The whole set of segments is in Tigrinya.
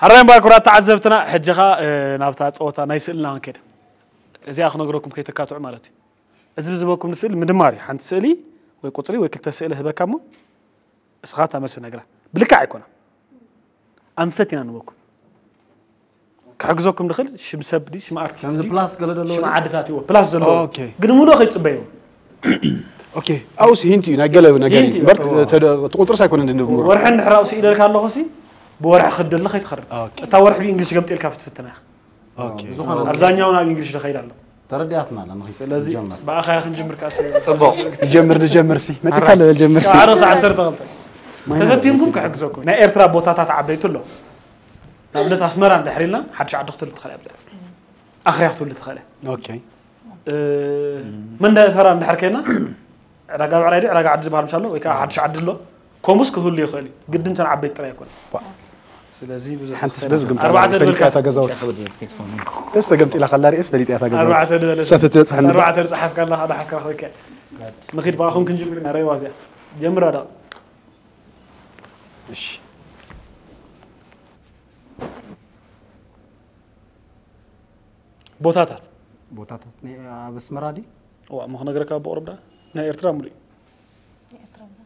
ኣራይ እምበኣር ክቡራት ተዓዘብትና፣ ሕጂ ኸኣ፣ እ፣ ናብታ ጸወታ ናይ ስእልና ክንከድ። እዚኣ ክነግረኩም ከይተካትዑ ማለት እዩ። እዚ ብዝበኩም ንስእሊ ምድማር እዩ። ሓንቲ ስእሊ ወይ ቁጽሪ ወይ ክልተ ስእሊ ህበካ እሞ፣ እስኻ እታ መልሲ ነግራ። ብልክዕ ኣይኮነን። ኣንፈት ኢና ንበኩም። ክሕግዘኩም ንኽእል ሽም ሰብ ድዩ፣ ሽም ኣርቲስት ከምዚ ድዩ፣ ፕላስ ገለ ዘለዎ ሽም ድዩ? ዓድታት ይዎ፣ ፕላስ ዘለዎ። ኦኬ። ግን ምሉእ ከይጽበዩ። ኦኬ። ኣውስ ሂንት እዩ፣ ናይ ገለ ነገር እዩ። ሂንት እዩ። እምበር፣ በቃ። ተደ-፣ እቲ ቁጽርስ ኣይኮነን እንድንብሮ። ወርሒ እንድሕር ኣውስ ኢለልካ ኣለኹ ሲ፣ ብወርሒ ክትደሊ ከይትኸርድ። ኦኬ። እታ ወርሒ ብእንግሊሽ ገምጢልካ ክትፍትና ኢኻ። ኦኬ። ዝኾነ ኣብዛኛው ናብ እንግሊሽ ዝኸይድ ኣሎ። ተረዲኣትና ኣላ፣ ንኺድ ስለዚ ንጀምር። ብኣኻ ክንጅምር ከኣ ሲ። ጽቡቕ። ንጀምር፣ ንጀምር ሲ። መጺካ ኣረ። ለበል ጀምር ሲ። ካብ ሓደ ክሳዕ ዓሰርተ ክልተ። ማይና ተፈቲንኩም ለበል ክሕግዘኩም። ናይ ኤርትራ ቦታታት ዓበይቲ ኣሎ። ንኣብነት ኣስመራ እንድሕር ኢልና ሓድሽ ዓዲ ክትህሉ ትኽእል እያ። ኣኽርያ ክትህሉ ትኽእል እያ። ኦኬ። እ፣ መንደፈራ እንድሕር ከይና ዕዳጋ ብዕራይ ድዩ ዕዳጋ ዓዲ ዝበሃል ምሻሎ ወይ ከዓ ሓድሽ ዓዲ ኣሎ። ኮሙስ ክህሉ ይኽእል እዩ። ግድን እተን ዓበይቲ ጥራይ ኣይኮነን። ዋ። ስለዚ ብዙሕ ሓንቲ ትኽእል በዚ ግምት ኣርባዕተ ኣርባዕተ ድበልካ። ፈሊጣ እታ ገዛውቲ። ደስ ተገምጢላ ከላ ርኤስ ፈሊጣ እያ እታ ገዛውቲ። ኣርባዕተ ድበል። እሳ ተትበጽሐኒ። ኣርባዕተ ዝጸሓፍካ ኣለኻ፣ ደሓር ከረኽበካ። ንኺድ ብኣኹም ክንጅምር ኢና። ረይ ዋዝያ። ጀምራ ዳ። እሺ። ቦታታት። ቦታታት ናይ ኣብ ኣስመራ ድዩ? እዋ፣ እሞ ክነግረካ ብቑሩብ ዳ? ናይ ኤርትራ ሙሉእ እዩ። ናይ ኤርትራ ሙሉእ።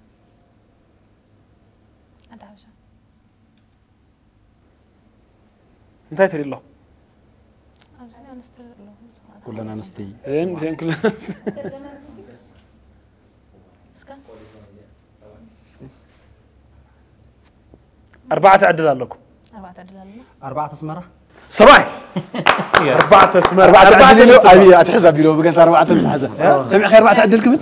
ዓዲ ሓበሻ። እንታይ ትርኢ ኣሎ? ኣብዚ ኣንስቲ ኣለዉ። ኩለን ኣንስቲ። እን፣ እን ኩለን ኣንስቲ። እስከ። ኣርባዕተ ዕድል ኣለኩም። ኣርባዕተ ዕድል ኣለና። ኣርባዕተ ኣስመራ። ሰብኣይ! ኣርባዕተ ኣስመራ። ኣርባዕተ ኣርባዕተ ዕድል ኢሉ፣ ዕድል። ኣብየ፣ ኣትሕዝ ኣቢሉ፣ ብገንታ ኣርባዕተ ምስ ሓዘ። ሰሚዕካ ኣርባዕተ ዕድል ክብል?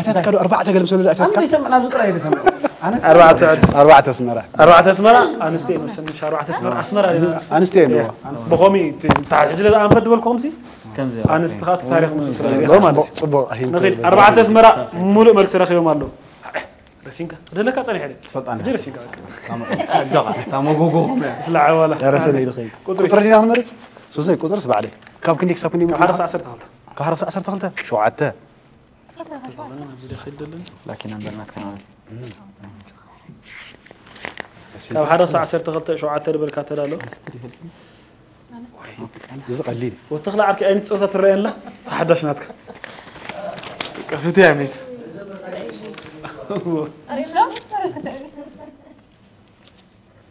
ኣታትካ ዶ ኣርባዕተ ገለ ምስ በሉ ኣታትካ? ኣነ ይሰምዕ፣ ናብዚ ጥራይ ይሰምዕ። ኣነ ኣርባዕተ ዕድል። ኣርባዕተ ኣስመራ። ኣርባዕተ ኣስመራ፣ ኣንስቲ፣ ኣርባዕተ ኣስመራ፣ ኣስመራ፣ ኣንስቲ እየን። ብኸሚ፣ ሕጂ ለዛ ኣንፈት ዝበልኩኹም ሲ? ከምዚ። ኣንስቲ ኸኣ እቲ ታሪኽ ምስ ስለ ዘለዎ ማለት እዩ። ጽቡቕ፣ ጽቡቕ፣ ኣሂን ንኺድ። ኣርባዕተ ኣስመራ፣ ሙሉእ መልሲ ረኺቦም ኣለዉ። ረሲንካ፣ ክደለካ ጸኒሐ ድየ? ትፈልጣ ሕጂ ረሲንካ፣ በቃ። ታሞ-፣ ኣጆኻ፣ ታሞጎጎ። ትለዓል ዋላ። ደረሰ ነይ ልኸይ። ቁጽሪ። ቁጽሪ ዲና ክንመርጽ? ሱሰይ፣ ቁጽርስ ባዕለይ። ካብ ክንደይ ክሳብ ክንደይ ካብ ሓደ ምርጫ? ክሳብ ዓሰርተ ክልተ። ካብ ሓደ ክሳብ ዓሰርተ ክልተ? ሸውዓተ። ትፈልጣ ሸውዓተ። ኣብዚ ዶ ከይድ ደለን? ላኪ ናምበር ናትካ ማለት እዩ። ካብ ሓደ ክሳብ ዓሰርተ ክልተ፣ ሸውዓተ ድበልካ ተዳሎ። እዚ ቀሊል። ወተኽላ ዓርኪ ኣይነት ጸወታ ትረኣየላ? ተሓዳሽ ናትካ። በቃ ፍትያ ሚት።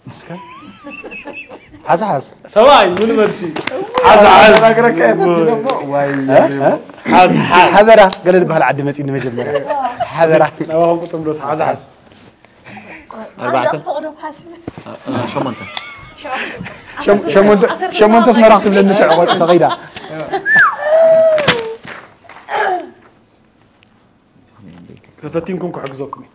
እስከ። ሓዝ ሓዝ። ሰብኣይ፣ ሙሉ መልሲ። ሓዝ ሓዝ። ተናግረካ እየ፣ እቲ ደሞ፣ ዋይ፣ እ? እ? ሓዝ ሓዝ። ሓዘራ፣ ገለ ዝበሃል ዓዲ መጺኒ መጀመርያ። ሓዘራ። ናባኹም ቁጽም ዶስ፣ ሓዝ ሓዝ። ኣርባዕተ። ኣንዳ ፈቕዶም ሓስብ። እ፣ እ፣ ሸሞንተ። ሸም-፣ ሸሞንተ፣ ዓሰርተ ሸሞንተ ኣስመራ ክትብለኒ ሽዑ ቆጽ ተኸይዳ። ተፈቲንኩም ክሕግዘኩም እዩ።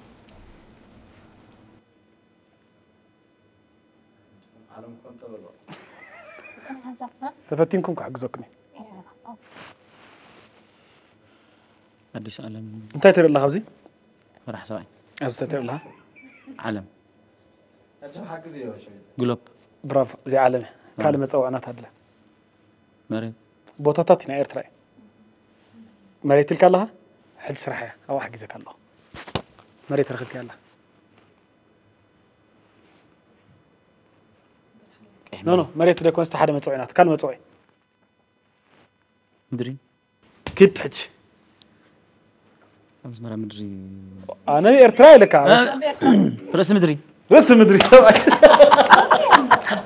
ተፈቲንኩም ክሕግዘኩም እዩ። ኣዲስ ዓለም። እንታይ ትርኢ ኣለኻ ኣብዚ? መራሕ ሰብኣይ። ኣብዚ እንታይ ትርኢ ኣለኻ? ዓለም። ግሎብ። ብራቮ፣ እዚኣ ዓለም እያ። ካልእ መጸዋዕናት ኣለ። መሬት። ቦታታት ናይ ኤርትራ እዩ። መሬት ኢልካ ኣለኻ? ሕጂ ስራሕ እያ። ኣብኣ ሓጊዘካ ኣለኹ። መሬት ረኺብካያ ኣላ። ቀይሕ ኖ፣ ኖ፣ መሬት። መሬት ደኮንስ ሓደ መጸውዒ ናት። ካልእ መጸውዒ። ምድሪ። ኪድ ሕጂ። ኣብ ኣስመራ ምድሪ። ኣነ ኤርትራ ኢልካ። እ፣ ርእሲ ምድሪ። ርእሲ ምድሪ ሰብኣይ።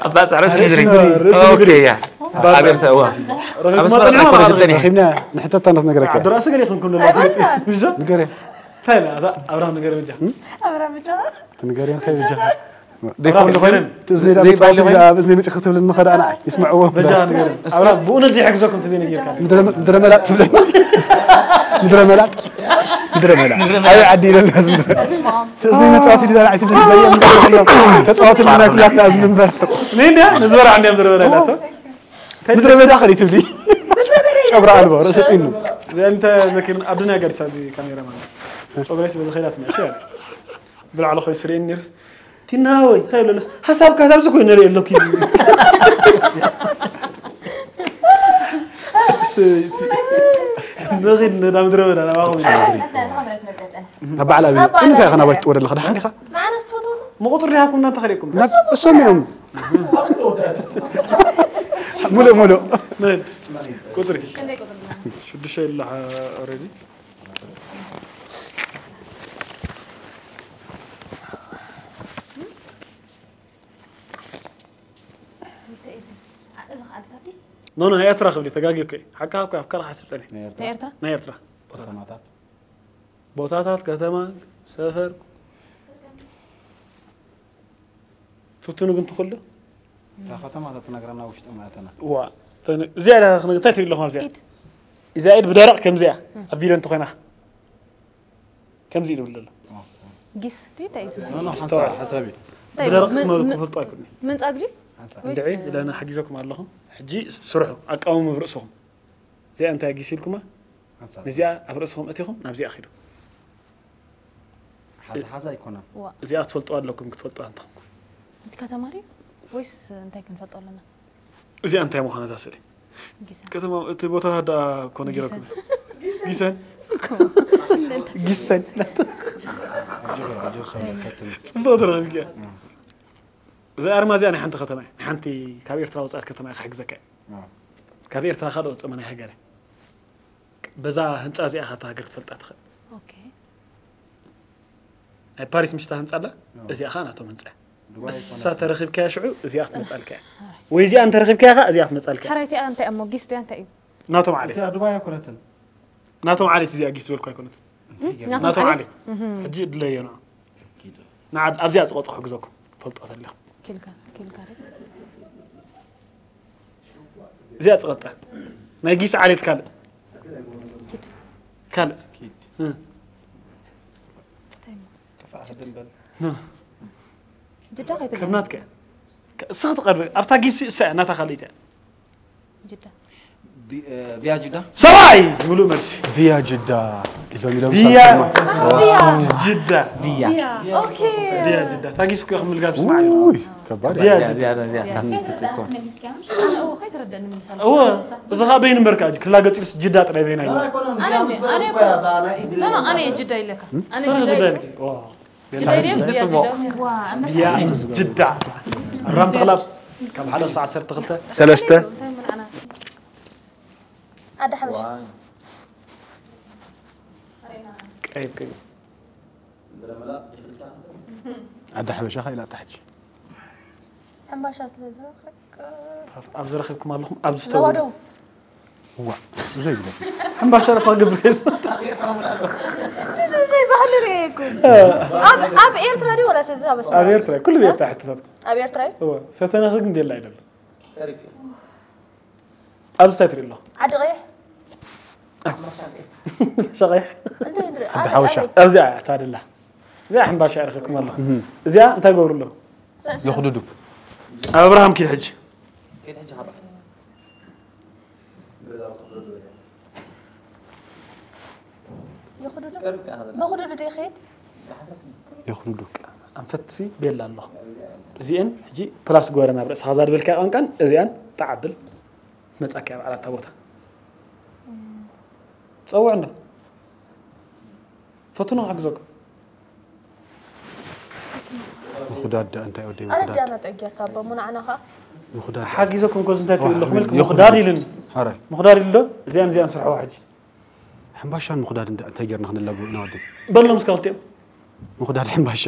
ኣባጽዕ ርእሲ ርእሲ ምድሪ። ምድሪ፣ ርእሲ ምድሪ። ኦኬ፣ ያ። ባጽዕ። ኣብ ኤርትራ፣ እዋ። ረኺብኩም ኣብ ኣስመራ ጸኒሕኩም ኣይኮነ ማለት እዩ። ትጸንሕ። ረኺብና፣ ንሕተታ እንዳትነግረካ። ዓዲ ራእሲ ገለ ይኹንኩም ነላ። ንገርያ። እንታይ ኢላ? እዛ ኣብርሃም ንገርያ በጃ። እም? ኣብርሃም በጃ። ትንገርያ እንታይ በጃ? ደይኮን ደኾይኑ፣ እቲ እዝነይ ዳ ዘይባል መጻወቲ ደኾይኑ? ኣብ እዝነይ መጺእ ክትብለኒ ኸዳ ኣና ይስምዕዎ። በጃ ንገርያ። ኣብርሃም፣ ብእውነት ደይሕግዘኩም ተዘይነጊርካ። ምድረ፣ ምድረ መላጥ ትብለኒ። ምድረ መላጥ። ምድረ መላጥ። ኣበይ ዓዲ ኢለና ዝምድረ? እቲ እዝነይ መጻወቲ ድዳ ንዓይ ትብለኒ። በየ ምድረ መላጥ። ተጻወቲ ለና ኩላትና ዝምንበር። ነይ እንድያ፣ ንዝበራ እንድያ ምድረ መላጥ። ምድረ በዳ ኸዲ ትብሊ። ጨጉሪ ኣልቦ፣ ርእሰ ጢኑ። እዚኣ እንተ ዘኪርና፣ ኣብ ዱንያ ገዲሳ እዚ ካሜራ ማለት። ጨጉረይስ በዚ ኸይዳ ትመሽ እያ። ብላዕሊ ኾይ ስሪኤን ነይሩ። ቲና ወይ፣ እንታይ ይብለለስ? ሓሳብካ፣ ሓሳብሲ ኮይኑ ንርኢ ኣለኩ እዩ። ንኺድ ንዳ ምድረ በዳ፣ ናባኹም እዩ። ናብ በዓል ኣብይ፣ እንታይ ኢኻ ናባይ ትጥወር ኣለኻ? ደሓን ዲኻ? ንዓናስ ትፈትወና? መቑፅሪ ዲሃኩም እናተኸደኩም እሶም እዮም። ሙሉእ ሙሉእ። መን ቁፅሪ ሽዱሽተ ይላ ኦረዲ ኖ ኖ ኤርትራ ክብል ተጋጊ እኮ ሓካ እኮ ኣፍካር ሓስብ ጸኒ ናይ ኤርትራ ናይ ኤርትራ ቦታታት ከተማታት ቦታታት ከተማ ሰፈር ፍትኑ ግን ትኽሉ እታ ከተማ ተትነግረና ውሽጢ ማለትና ዋ እዚኣ ኢላ ክንግታይ ትብለኹም ኣብዚኣ እዚኣ ኢድ ብደረቕ ከምዚኣ ኣብ ቪድዮ እንተኾይና ከምዚ ይብል ዘሎ ጊስ ድዩ እንታይ እዩ ዝብሃል? ኖ ኖ ሓሳብ ሓሳብ እዩ እንታይ እዩ? ብደረቕ ምን- ክመ- ምን- ክፈልጦ ኣይኮነ ምንጻ ግዲ ወይስ እንድዒ ኢለና ሓጊዘኩም ኣለኹም ሕጂ ስርሑ ኣቃውሙ ብርእስኹም እዚኣ እንታይ ጊስ ኢልኩማ ሓሳብ ነዚኣ ኣብ ርእስኹም እቲኹም ናብዚኣ ኺዱ ሓዛ ሓዛ ኣይኮነን ዋ እዚኣ ትፈልጡ ኣለኩም ክትፈልጡ እንተኹም እቲ ከተማ ድዩ ወይስ እንታይ ክንፈልጦ ኣለና? እዚኣ እንታይ ምዃነ እዛ ስእሊ ጊሰ ከተማ እቲ ቦታ ዳ ኮነ ገረኩም ጊሰን ጊሰን ጽቡቅ ተረኺብኪ እዛ ኣርማ እዚኣ ናይ ሓንቲ ከተማ እያ ናይ ሓንቲ ካብ ኤርትራ ወፃእት ከተማ እያ ክሕግዘካ እያ ካብ ኤርትራ ካልኦ ወፀ መናይ ሃገር እያ በዛ ህንፃ እዚኣ ካታ ሃገር ትፈልጣ ትኽእል ኦኬ ናይ ፓሪስ ምሽታ ህንፃ ኣላ እዚኣ ከዓ ናቶም ህንፃ እያ ዱባይ እሳ ተረኺብካያ ሽዑ እዚኣ ትመፃልካ እያ ወይ እዚኣ እንተረኺብካያ ከዓ እዚኣ ትመፃልካ እያ ሕራይ እቲኣ እንታይ እሞ ጊስ ድያ እንታይ እዩ? ናቶም ዓሌት እዚኣ ዱባይ ኣይኮነትን ናቶም ዓሌት እዚኣ ጊስ ዝበልኩ ኣይኮነትን ናቶም ዓሌት ሕጂ እድለዮ ንዓ ንዓ ኣብዚኣ ዝቆፅሮ ክግዘኩም ፈልጦ ተለኹም ኪልካ ኪልካ እዚኣ ፅቐጣ ናይ ጊስ ዓሌት ካልእ ካልእ ኪድ እ። ተፋሕ ድንበል ጅዳ ከይትብል ከም ናትከ እስኺ ትቐርቢ ኣብታ ጊስ እሳ እያ ናታ ካልእ እያ ጅዳ ቪያ ጅዳ ሰብኣይ ሙሉእ መልሲ ቪያ ጅዳ ኢሎም ኢሎም ቪያ ሳልማ። ጅዳ ቪያ ኦኬ ቪያ ጅዳ ታጊስ እኮ ምልጋብ ስማዕ እዩ ውይ ከባድ ቪያ እዩ። ጅዳ ዚያዳ ዚያዳ ታክቲክ ትጥስቶ ከይተረደኒ ምንሳል እወ እዚ ኻ በይን እምበርካ ክላገጽ ኢልስ ጅዳ ጥራይ በይና እዩ ኣነ ኣነ ኖ ኣነ ጅዳ ኢለካ ኣነ ጅዳ ኢለካ ጅዳ ኢለስ ቪያ ጅዳ ያ ጅዳ ራም ተኽላብ ካብ ሓደ ክሳዕ ዓሰርተ ክልተ ሰለስተ እንታይ ምንዓና ኣደ ሓበሻ ቀይብ ቀይብ ዓዲ ሓበሻ ኸ ኢላ ታሕጂ ሕምባሻ ስለ ዝረኽብ ኣብ ዝረኽብኩም ኣለኹም ኣብ ዞባ ዝተወ ደቡብ ዋ ብዙይ ይግለጽ ሕምባሻ ዶ ተገብር ዘይባህሊ ርኤ ይኩን ኣብ ኣብ ኤርትራ ድዩ ወላ ሰዚ ኣብ ኣስመራ ኣብ ኤርትራ ኩሉ ቤት ታሕትታት ኣብ ኤርትራ እዩ እወ ሰተነኽ ግን ቤላ ኣይደለም ኣብዚ እንታይ ትርኢ ኣሎ ዓዲ ቀይሕ ሸቐይ እንታይ ንርኢ ዓዲ ሓበሻ ኣብዚኣ እያ እታ ደላ እዚኣ ሕምባሻ ይረኸብኩም ኣለኹ እዚኣ እንታይ ገብሩ ኣለኹ ስዕስዕ የኽዱዱ ኣብ ኣብርሃም ኪድ ሕጂ ይኽዱዱ ብኽዱዱ ዶ ይኸይድ የኽዱዱ ኣንፈትሲ ቤላ ኣለኹ እዚአን ሕጂ ፕላስ ግበረን ኣብ ርእስኻ እዛ ዝበልካያ ቋንቋን እዚኣን ተዓብል መጻኪያ በዓል ኣታ ቦታ ጸውዕ እንዶ ፈትኖ ክሕግዘኩም ምኹዳድ ደኣ እንታይ ወደይ ኣረ ምኹዳድ ዳና ጠጊርካ ኣቦ ሙናዕና ኸዓ ምኹዳድ ሓጊዘኩም ኮዝ እንታይ ትብል ኣለኹም ኢልኩም የኹ- ምኹዳድ ኢሉኒ ኧረ ምኹዳድ ኢሉ ዶ እዚኣን እዚኣን ስርሕዋ ሕጂ ሕምባሻን ምኹዳድ እንዳ- እንታይ ጌርና ክንላጎ ኢና ወደይ በሎም እስከ ክልቲኦም ምኹዳድ ሕምባሻ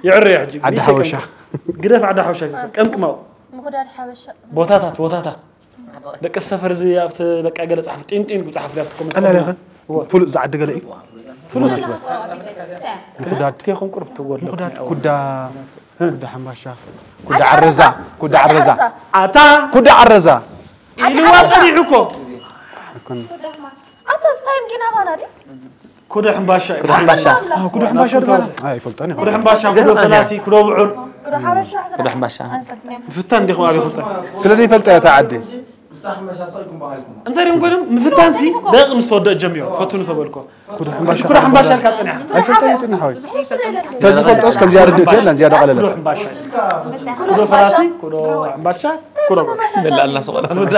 ይዕረ ሕጂ ዓዲ ቢሰ ሓበሻ ቀምቅም። ግደፍ ዓዲ ሓበሻ ይዘ ቀምቅማው ምኹዳድ ሓበሻ ቦታታት ቦታታት ደቂ ሰፈር እዚ ኣብቲ በቃ ገለ ጸሓፉ ጢንጢን ቁጻሓፉ ኣብቲ ኮመንት ቀላል ይኸ እወ። ፍሉጥ ዝዓዲ ገለ እዩ ፍሉጥ ምኹዳድ ቴኹም ቁርብ ትወድሎ ምኹዳድ ኩዳ ኩዳ ሕምባሻ ኩዳ ዓረዛ ኩዳ ዓረዛ ኣታ ኩዳ ዓረዛ ኢልዋ ጸኒሑ እኮ ኣይኮን ኣታ ስታይም ጌና ባና ድዩ ኩደ ሕምባሻ እዩ። ኩዳ ሕምባሻ ኣዎ፣ ኩዳ ሕምባሻ ድማ ኣይፈልጦን ኩደ ሕምባሻ ኩዶ ፈላሲ ኩዶ ብዑር ግዶ ሓበሻ ክዳ ሕምባሻ ምፍታን እንዲኹም ኣብይ ክብፀ ስለ ዘይፈልጠ እያ እታ ዓዲ እንታይ ድም ኮይኖም ምፍታንሲ ደቂ ምስ ተወደእ ጀሚሩ ፈትኑ ተበልኮ ኩዳ ሕምባሻ ኩደ ሕምባሻ ኢልካ ፀኒሕካ ኣይፈልጠን ይጥና ሓወይ እሱ ዶ የለን ተዝፈልጦስ ከምዚ ኣርድት የላ እዚኣ ደቐለለ ኩዶ ሕምባሻ ኩዶ ፈላሲ ኩዶ ሕምባሻ ኩዶ ብዑር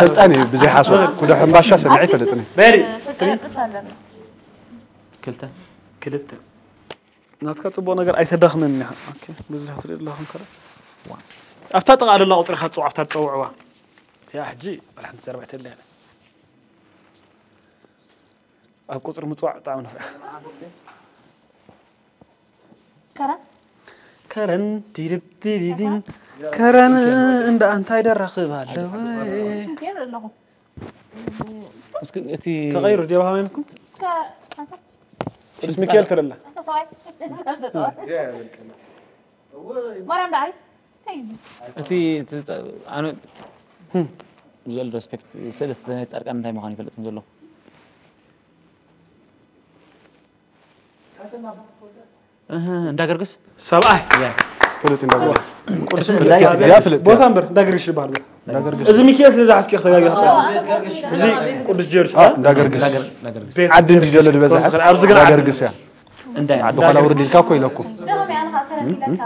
ኣይፈልጣን እዩ ብዘይ ሓሶት ኩዳ ሕምባሻ ሰሚዐ ኣይፈልጥን እዩ በሪ ስቀለቅስ ኣለና ክልተ ክልተ ናትካ ጽቡቕ ነገር ኣይተዳኽመን ኢኻ። ኦኬ፣ ብዙሕ ትርኢ ኣለኹም ከረ። ኣብታ ጥቓ ደላ ቁጽሪ ኢኻ ትጽውዕ፣ ኣብታ ትጸውዕዋ። እቲኣ ሕጂ ወላ ሓንቲ ዘረባ ኣይተለየን። ኣብ ቁጽሪ ምጽዋዕ ብጣዕሚ ንፍዕ። ከረን? ከረን፣ ዲድብ ዲዲዲን። ከረን፣ እንዳ እንታይ ደራኽብ ኣለወ? ሽንኬር ኣለኹ። እስኪ እቲ ተቐይሩ፣ ዲባ ሃይማኖትኩም? እስከ፣ ኣንተ ቅዱስ ሚካኤል ትረላ። ኣንተ ሰብኣይ። ማርያም ዳዕሪት። እንታይ እዩ እዚ? እቲ፣ እቲ ጸ-፣ ኣነ፣ ብዝበል ሬስፔክት፣ ስእለት ናይ ጻድቃን እንታይ ምዃኑ ይፈልጥ ከም ዘለኹ። እህ፣ እንዳገርግስ? ሰብኣይ። ያ። ፍሉጥ እንዳገርግስ። ቅዱስ እህ፣ ሚካኤል። እንዳገርግስ። ያ ፍሉጥ። ቦታ እምበር፣ እንዳገርግስ ይበሃል። እንዳገርግስ። እዚ ሚካኤል ስለ ዝሓዝኪ ተጋጊኻ። እዚ ቅዱስ ጊዮርጊስ። አ፣ እንዳገርግስ። እንዳገር-፣ እንዳገርግስ። ቤት ዓዲ እንዲደሎ ዝበዝሐ። ኣብዚ ግን ዓዲ። እንዳገርግስ ያ። እንታይ? ዓዲ ኳላ ውርድ ኢልካ እኮ ኢለኩም። ደሃም ያንኻ ከረን ኢለካ፣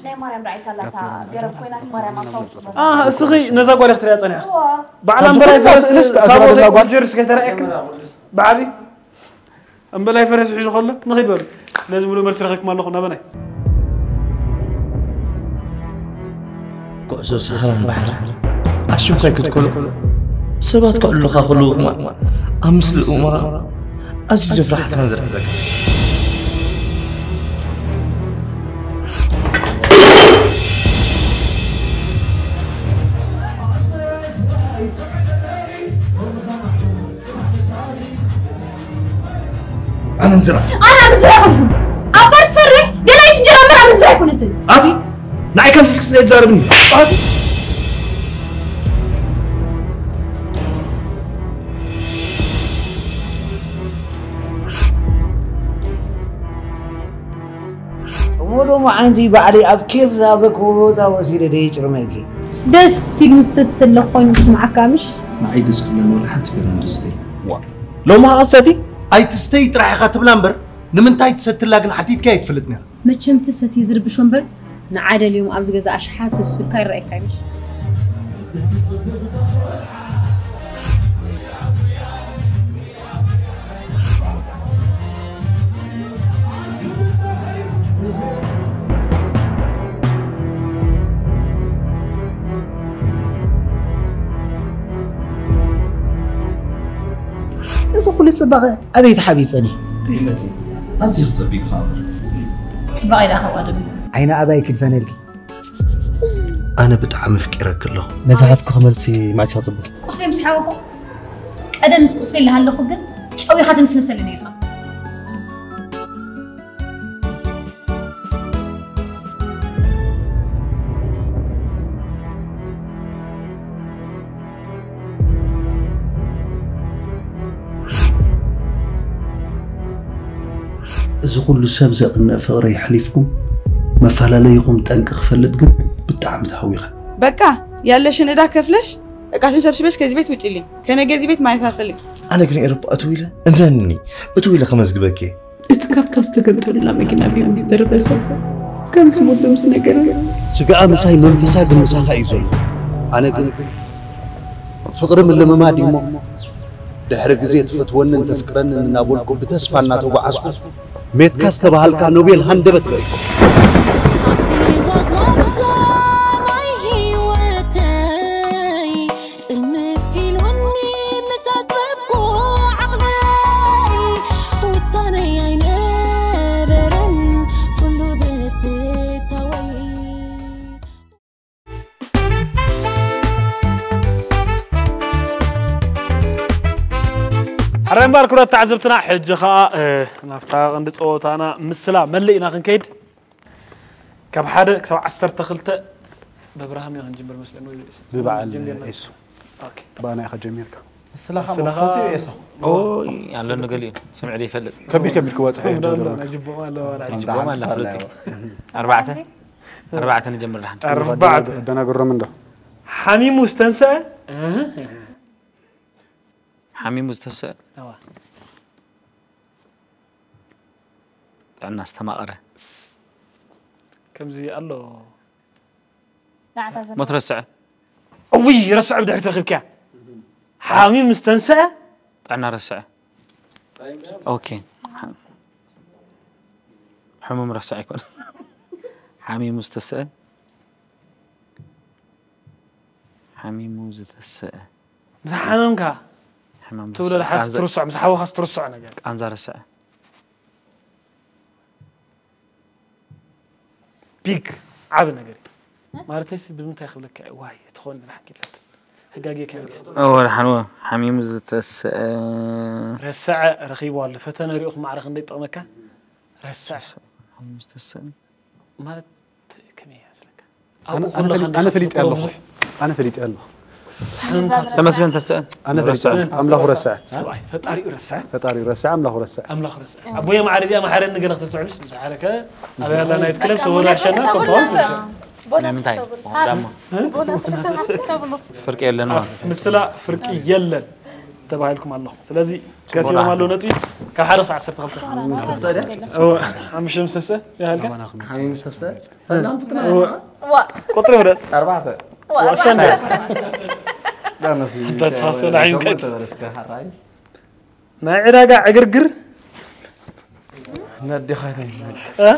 ናይ ማርያም ራእይታ ኣላታ፣ ገረብ ኮይናስ ማርያም ኣታውጽ። አ፣ እስኺ ነዛ ጓል ክትሪኣ ጸኒሕካ። እዋ። ባዕላ ኣብዚ እምበላይ ኩሉ ፈረስ ስእልስ ታቦት ተኣስራ ዘላ ጓል። ጊዮርጊስ ከይተራእየክን? ብዓቢ እምበላይ ፈረስ ሒዙ ከሎ ንኺድ በሉ። ስለዚ ሙሉእ መልሲ ረኺብኩም ኣለኹም ናበናይ? ኩዕሶ ሰሃራን ባሕሪ ኣሽንኳይ ክትኮሎ ሰባት ከዕልሉኻ ከለዉ ከማን ኣብ ምስሊ እሞራ ኣዝዩ ዘፍርሓካን ዘርዕደካ። ኣመንዝራ። ኣነ ኣመንዝራ ኣይኮንኩን። ኣብ ባር ትሰርሕ ደላይት እንጀራ እምበር ኣመንዝራ ኣይኮነትን። ኣቲ ንዓይ ከምዚ ኢልክስ ኣይትዛረብኒ። ኣቲ እሞ ደሞ ዓንዲ ባዕለይ ኣብ ኬፍ ዝሃበክዎ ቦታ ወሲደ ደይጭርመኪ። ደስ ኢሉ ዝሰቲ ዘሎ ኮይኑ ዝስምዓካ ምሽ? ንዓይ ደስ ክብለኒ ወላ ሓንቲ ቢራ እንድስተይ። ዋ፣ ሎሚ ኸኣ ሰቲ? ኣይትስተይ ጥራሕ ኢኻ ትብላ እምበር ንምንታይ ትሰትላ ግን ሓቲትካያ ኣይትፈልጥን ኢኻ። መቸም እቲ ሰቲ ዝርብሾ እምበር ንዓ ደልዮም ኣብዚ ገዛ ኣሽሓት ዘፍስሱልካ ይረኣየካ እዩ ምሽ? እዚ ኩሉ ጽባቐ ኣበይ ተሓቢጸን እዩ? ኣዝዩ ክጸቢቕ ኸኣ እምበር። ጽባቐ ኢላ ካብ ቀደም። ዓይኒ ኣባይ ክድፈነልኪ። ኣነ ብጣዕሚ ኣፍቂረኪ ኣለኹ። ነዚ ሓትኩ ክመልሲ መዓስ ኢኻ ጽቡቕ? ቁስለይ ምስ ሓወኹ፣ ቀደም ምስ ቁስለይ እናሃለኹ ግን ጨዊኻ ትንስንሰለይ ነይርካ። እዚ ኩሉ ሰብ ዘቕንእ ፍቕሪ የሕሊፍኩም፣ መፈላለይኹም ጠንቂ ክፈልጥ ግን ብጣዕሚ ተሃዊኸ። በቃ፣ ያለሽን ዕዳ ከፍለሽ፣ እቃሽን ሰብስበሽ ከዚህ ቤት ውጪልኝ። ከነገ እዚህ ቤት ማየት አልፈልግም። ኣነ ግን ኤሮፓ እትው ኢለ፣ እመንኒ፣ እትው ኢለ ከመዝግበኪ እየ። እቲ ካብታ ዝተገምጠሉላ መኪና ቢሆን ዝተረፈ ሰብ ከም ዝሞት ምስ ነገረ። ስጋኣ ምሳይ መንፈሳ ግን ምሳኻ እዩ ዘሎ። ኣነ ግን ፍቕሪ ምልምማድ እዩ እሞ፣ ድሕሪ ግዜ ትፈትወንን ተፍቅረንን እናበልኩ ብተስፋ እናተጓዓዝኩ፣ ሜትካ ዝተባሃልካ ኖቤል ሃንደበት በሪኹ። ኣብቲ ዋግዋግታ ናይ ህይወተይ ጽልምት ኢሉኒ ምስ ኣጥበብኩ ዓቕለይ፣ ውሳነይ ኣይነበረን ኩሉ ብስታወይ። ሕራይ እምበኣር ክቡራት ተዓዘብትና፣ ሕጂ ኸኣ፣ እ፣ ናብታ ቀንዲ ጸወታና ምስላ መልእ ኢና ክንከይድ። ካብ ሓደ ክሳብ ዓሰርተ ክልተ በብርሃም ኢና ክንጅምር መስለኒ፣ ወይ ብበዓል ጀሚርና? ኤሱ። ኦኬ። ባና ኢኻ ጀሚርካ። ንስኻ ንስኻ መፍቶቱ እዩ ኤሱ። ኦይ፣ ኣለኒ ገሊኡ ስምዒት ይፈልጥ። ከቢድ ከቢድ ክወጽእ እዩ እንዳለ ጀሚርካ። ናይ ጅቦ ኣለዋ፣ ናይ ጅቦ ኣንጻር ማለት ፍሉጥ እዩ። ኣርባዕተ? ኣርባዕተ ንጀምር፣ ደሓን። ኣርባዕተ። ኣደናግሮም እንዶ። ሓሚሙ ዝተንስአ? እህ። ሓሚሙ ዝተንስአ? እዋ። ጥዕና ዝተማቐረ። ከምዚ ኣሎ። ንዓታ ዘ- ሞት ረስዐ። እውይ፣ ረስዐ ብድሕሪት ረኺብካያ። ሓሚሙ ዝተንስአ? ጥዕና ረስዐ። ኦኬ። ሕሙም ረሳዕ ኣይኮን። ሓሚሙ ዝተስአ። ሓሚሙ ዝተስአ። ምስ ሓመምካ ሕማም ትብሎ ረሳዕ። ድሓስ ቃንዛ- ትርስዖ ምስ ሓወኻስ ትርስዖ ነገር ቃንዛ ረሳዕ። ቢግ ዓቢ ነገር እዩ። ማለተይስ ብምንታይ ክብለካ እዩ? ዋይ እትኾን ንሓቂለት ህጋጌ ከይብል ወርሓንዎ ሓሚሙ ዝተስአ። ረስዐ ረኺቡ ኣሎ። ፈተነ ሪእኹ ማዕረ ክንደይ ጠቕመካ? ረስዐ ሓሚሙ ዝተስአ። ማለት ከመይ እያ ዝለካ? ኣነ ፈሊጠ ኣለኹ። ኣነ ፈሊጠ ኣለኹ። ተመስገን ተስአ። ኣነ ፈሊጠ ኣለኹ። ኣምላኹ ረስዐ። ሰብኣይ ፈጣሪኡ ረስዐ። ፈጣሪኡ ረስዐ፣ ኣምላኹ ረስዐ። ኣምላኽ ረስዐ። ኣቦየ ማዕረ እዚኣ መሓረኒ ገለ ክትብል ትዕብስ ምስ ሓረከ ኣበይ ኣላ ናይት ክለብ ሰውራ ሸና ኮምፓውንድ ቦነስ ንምንታይ? ክሰብሉ ዳማ። ቦነስ ክሰብሉ ክሰብሉ ፍርቂ የለን ማለት። ምስላ ፍርቂ የለን ተባሂልኩም ኣለኹም። ስለዚ ከሲሮም ኣለዉ ነጥቢ ካብ ሓደ ክሳዕ ዓሰርተ ክልተ። እወ፣ ሓሙሽተ ምስ ተስአ ይሃልካ? ሓሚም ዝተሰ እወ፣ ዋ ቁጥሪ ምረጥ። ኣርባዕተ ዋ ወሰን ኣርባዕተ ተሳሰ ናይ ይምቀት። ናይ ዕዳጋ ዕግርግር ነዲኻ ነይነግር እ?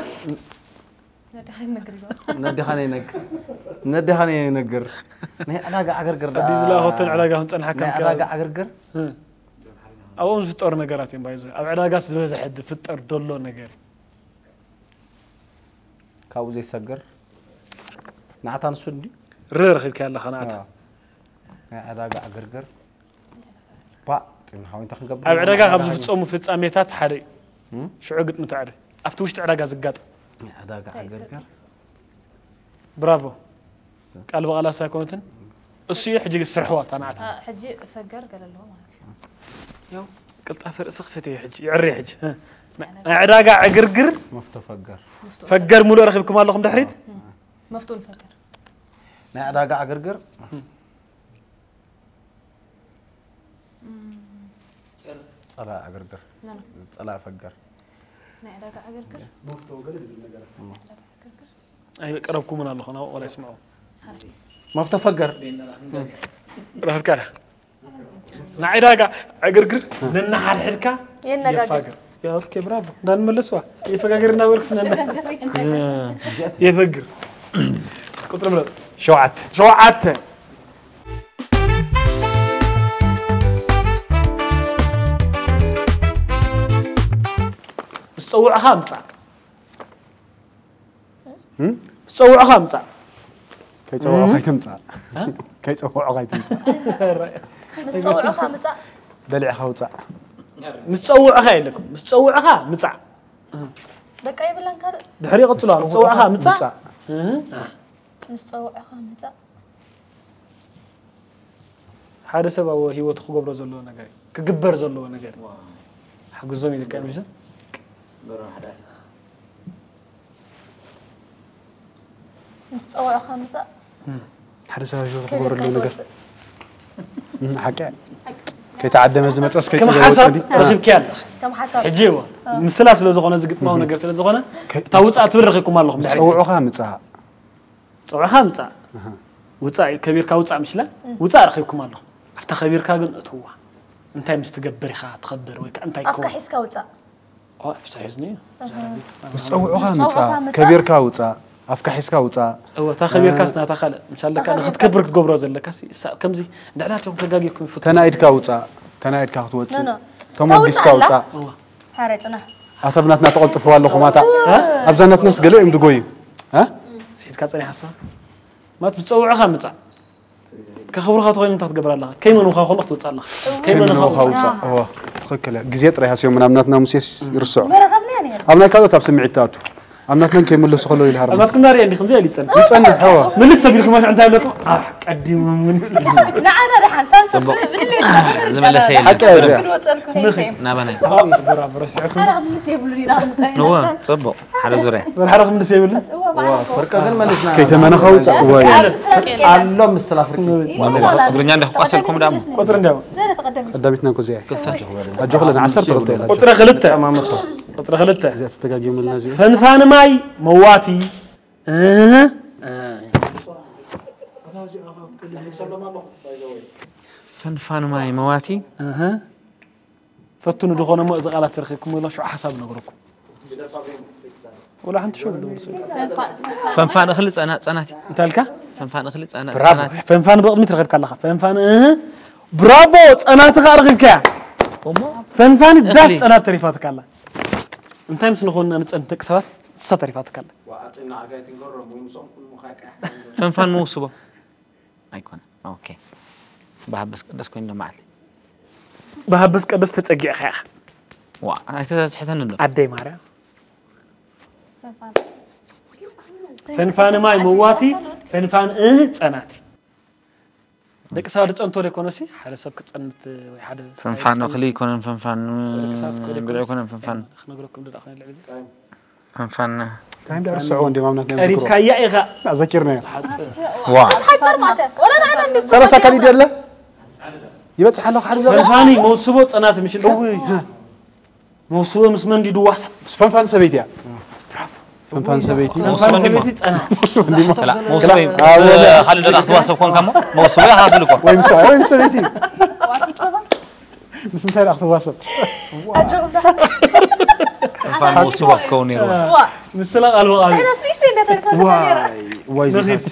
ነድሓን ነግርዮ ነዲኻ ነይነግር ነዲኻ ነይነግር ናይ ዕዳጋ ዕግርግር ደኣ- ኣዲስ ዝለኣኸቶን ዕዳጋ ክንጸንሓካ ናይ ምክያድ። ዕዳጋ ዕግርግር እ። ኣብኦም ዝፍጠሩ ነገራት እዮም ባይዞ ኣብ ዕዳጋስ ዝበዝሐ ዝፍጠር ደሎ ነገር ካብኡ ዘይሰግር ንዓታ ንሱ እንዲ ር ረኺብካ ኣለኻ ንኣታ ናይ ዕዳጋ ዕግርግር ባእ ጢም ሓዊንታ ክንገብር ኣብ ዕዳጋ ካብ ኢና። ዝፍጸሙ ፍጻሜታት ሓደ እዩ እም? ሽዑ ግጥሚ ትዕሪ ኣብቲ ውሽጢ ዕዳጋ ዝጋጠም ናይ ዕዳጋ ዕግርግር ብራቮ ቃል ብቓላስ ኣይኮነትን እሱ እዩ ሕጂ ስርሕዋ ታናዕታ ሕጂ ፈገር ገለ ኣለዎ ማለት እዩ ያው ቅልጣፈ ርእሲ ክፍት እዩ ሕጂ ይዕሪ ሕጂ እ። ናይ ዕዳጋ ዕግርግር መፍቶ ፈገር ፈገር ሙሉእ ረኺብኩም ኣለኹም ድሕሪት መፍቱ ንፈገር ናይ ዕዳጋ ዕግርግር ጸላ ዕግርግር ኖ፣ ኖ። ጸላ ፈገር ናይ ዕዳጋ ዕግርግር ኣይቀረብኩምን ኣለኹ ናብኡ ቆላ ይስምዑ መፍቶ ፈገር ረኽብካ ዳ ናይ ዕዳጋ ዕግርግር ነናሓድሕድካ የነጋግር የፋግር ያ ኦኬ ብራቮ እንዳንመለስዋ የፈጋግር እናበልክስ ነና የፈግር ቁጥሪ ምረጥ ሸውዓተ ሸውዓተ ምስ ጸውዕኻ ምጻእ እም? ምስ ጸውዕኻ ምጻእ ከይፀውዖ ከይትምፃእ ከይፀውዖ ከይትምፃእ ምስ ፀውዑኻ ምፃእ በሊዕኻ ውፃእ ምስ ጸውዕኻ የለኩም ምስ ጸውዕኻ ምጻእ በቃ የብላን ካልእ ድሕሪ ቀጽሎ ምስ ጸውዕኻ ምጻእ ምፃእ ምስ ፀውዑኻ ምፃእ ሓደ ሰብ ኣብ ህይወቱ ክገብሮ ዘለዎ ነገር እዩ ክግበር ዘለዎ ነገር እዩ ሓግዞም ኢልካ ምሽ ምስ ፀውዑኻ ምፃእ ሓደ ሰብ ኣብ ህይወቱ ክገብሮ ከቢርካ ኣለዎ ነገር ትወፅእ እም፣ ሓቂ ከይተዓደመ ዝመፀስ ከም ከይፀገበ ሓሳብ ወፅእ ረኺብኪ ኣለኺ ከም ሓሳብ ሕጂ እዋ ምስላ ስለ ዝኾነ ዝግጥማዊ ነገር ስለ ዝኾነ እታ ውፃእ ትብል ረኺብኩም ኣለኹም ድሕሪ ፀውዑኻ ምፃእ ፀውዕኻ ምፃእ ውፃእ እዩ ከቢርካ ውፃእ ምሽላ ውፃእ ረኺብኩም ኣለኹም ኣብታ ከቢርካ ግን እትዋ እንታይ ምስ ትገብር ኢኻ ትኸብር ወይ ከዓ እንታይ ኣፍካ ይከውን ሒዝካ ውፃእ ኣፍሳ ሒዝኒ እዩ ምስ ፀውዑኻ ምስ ፀውዑኻ ምፃእ ምፃእ። ከቢርካ ውፃእ ኣፍካ ሒዝካ ውፃእ እወ እታ ከቢርካስ ናታ ካልእ ምሽ ኣለካ ተኸቢርካ። ንክትከብር ክትገብሮ ዘለካ ከምዚ ንዕዳቸኹም ተጋጊኩም ይፍቱ ተናኢድካ ውፃእ ተናኢድካ ክትወፅእ ኖ፣ ኖ። ተሞጊስካ ተውፃእ ኣላ? ውፃእ ሓረ ፅና ኣታ ብናትና ተቐልጥፍዋ ኣለኹም ኣታ ኣብዛ ናትናስ ገለ እዮም ድጎዩ እ? ስሒትካ ፀኒሓሳ ማለት ብፀውዕኻ ምፃእ ከኽብርኻ ተኾይኑ እንታይ ትገብር ኣለኻ ከይመንኻ ከሎ ክትወፅእ ኣለኻ ከይመንኻ ውፃእ እዋ ትኽክል ግዜ ጥራይ ሃስዮም ናብ ናትና ሙሴስ ይርስዖ መረኸብና ነይሩ ኣብ ናይ ካልኦት ኣብ ስምዒት ትኣቱ ኣብ ናትና ከይምለሱ ከለዉ ይልሃርም ኣባትኩም ናርያ እንዲ ከምዚ ኢሉ ይፀንሕ ይፀንሕ እዋ ምልስ ተቢልኩም ማሽ እንታይ ኣለኩም ኣሕ ቀዲሞምን ንዓና ደሓን ሳንሱር ብድሌትና ዝመለሰ የለን። ሓቂ እያ እዚኣ ክንወፀልኩም ናበናይ ብራብረስዕኩም ሓራ ክምልስ የብሉን ኢና ክንፀ ንዎ ፅቡቕ ሓደ ዙርያ መርሓረ ክምልስ የብልን ፍርቂ ግን መሊስና ከይተመነኻ ውፃእ እዋ እዩ ኣሎ ምስላ ፍርቂ ትግርኛ እንደ ክቋሰልኩም ዳሞ ቁፅሪ እንዲያው ቀዳሚትና እኮ እዚኣ ክልተ ኣጆኹ ለና ዓሰርተ ክልተ ኢላ ቁፅሪ ክልተ ጠማመቶ ቁፅሪ ክልተ እዚኣ ተተጋጊሙልና እዚኣ ፈንፋን ማይ መዋቲ እህ። ፈንፋን ማይ መዋቲ እህ። ፈትኑ ዝኾነ እሞ እዚ ቃላት ዝረኺብኩም ሎ ሽዑ ሓሳብ ነግረኩም ወላ ሓንቲ ሸው እንደው ፈንፋን እኽሊ ጸና ጸናት እዩ። እንታይ ኢልካ? ፈንፋን እኽሊ ጸና ብራቮ። ጸናት እዩ። ፈንፋን ብቕድሚት ረኺብካ ኣለኻ። ፈንፋን እ ብራቮ፣ ጸናትኻ ረኺብካያ። እሞ ፈንፋን ዳስ እኽሊ። ጸናት ተሪፋትካ ኣላ። እንታይ ምስ ንኾንና ንጸንት ደቂ ሰባት ንሳ ተሪፋትካ ኣላ። ፈንፋን መውስቦ ኣይኮነ። ኦኬ። ብሃበስ ቀደስ ኮይኑ መዓልቲ ብሃበስ ቀደስ ተጸጊዕካ ኢኻ። ዋ ኣይተዛዝሕተን እንዶ ኣደይ ማርያም ፈንፋን ማይ መዋቲ ፈንፋን እ ጸናቲ ደቂ ሰባት ዝጸንቶ ዘይኮነሲ ሓደ ሰብ ክጸንት ወይ ሓደ ፈንፋን እኽሊ ኣይኮነን ፈንፋን ደቂ ሰባት ክኮነ ግደ ኣይኮነን ፈንፋን ክነግረኩም ደኣ ኮይነ ልዕሊ ፈንፋን እንታይ እንዲ ኣርስዕዎ እንዲም ኣብነት ናይ ዝክሮ ቀሪብካያ ኢኻ ዋ ሓፀር ማተ ወላ ንዓና እንዲ ሰለስተ ካሊድ የለ ይበፅሕ ኣለኹ ሓደ ደቂቃ ፈንፋኒ መውስቦ ጸናት ምሽል እውይ መውስቦ ምስ መን ድዩ ድዋሳ ምስ ፈንፋን ሰበይቲ እያ ፈንፋን ሰበይቲ ፈንፋን ሰበይቲ ጸናት መውስቦ እዩ። ኣዎ። ካልእ ደኣ ክትዋሰብ ኮንካ እሞ መውስቦ ኢኻ ትብል እኮ ወይ ምስ ወይ ምስ ሰበይቲ ምስ ምንታይ ደኣ ክትዋሰብ ፈንፋን መውስቦ ክትከውን ነይርዋ ምስላ ቃል ወቃል ንሕናስ ንእሽተይ እንዳተርፋ ነራ ዋይ ዋይ ዝሓቲ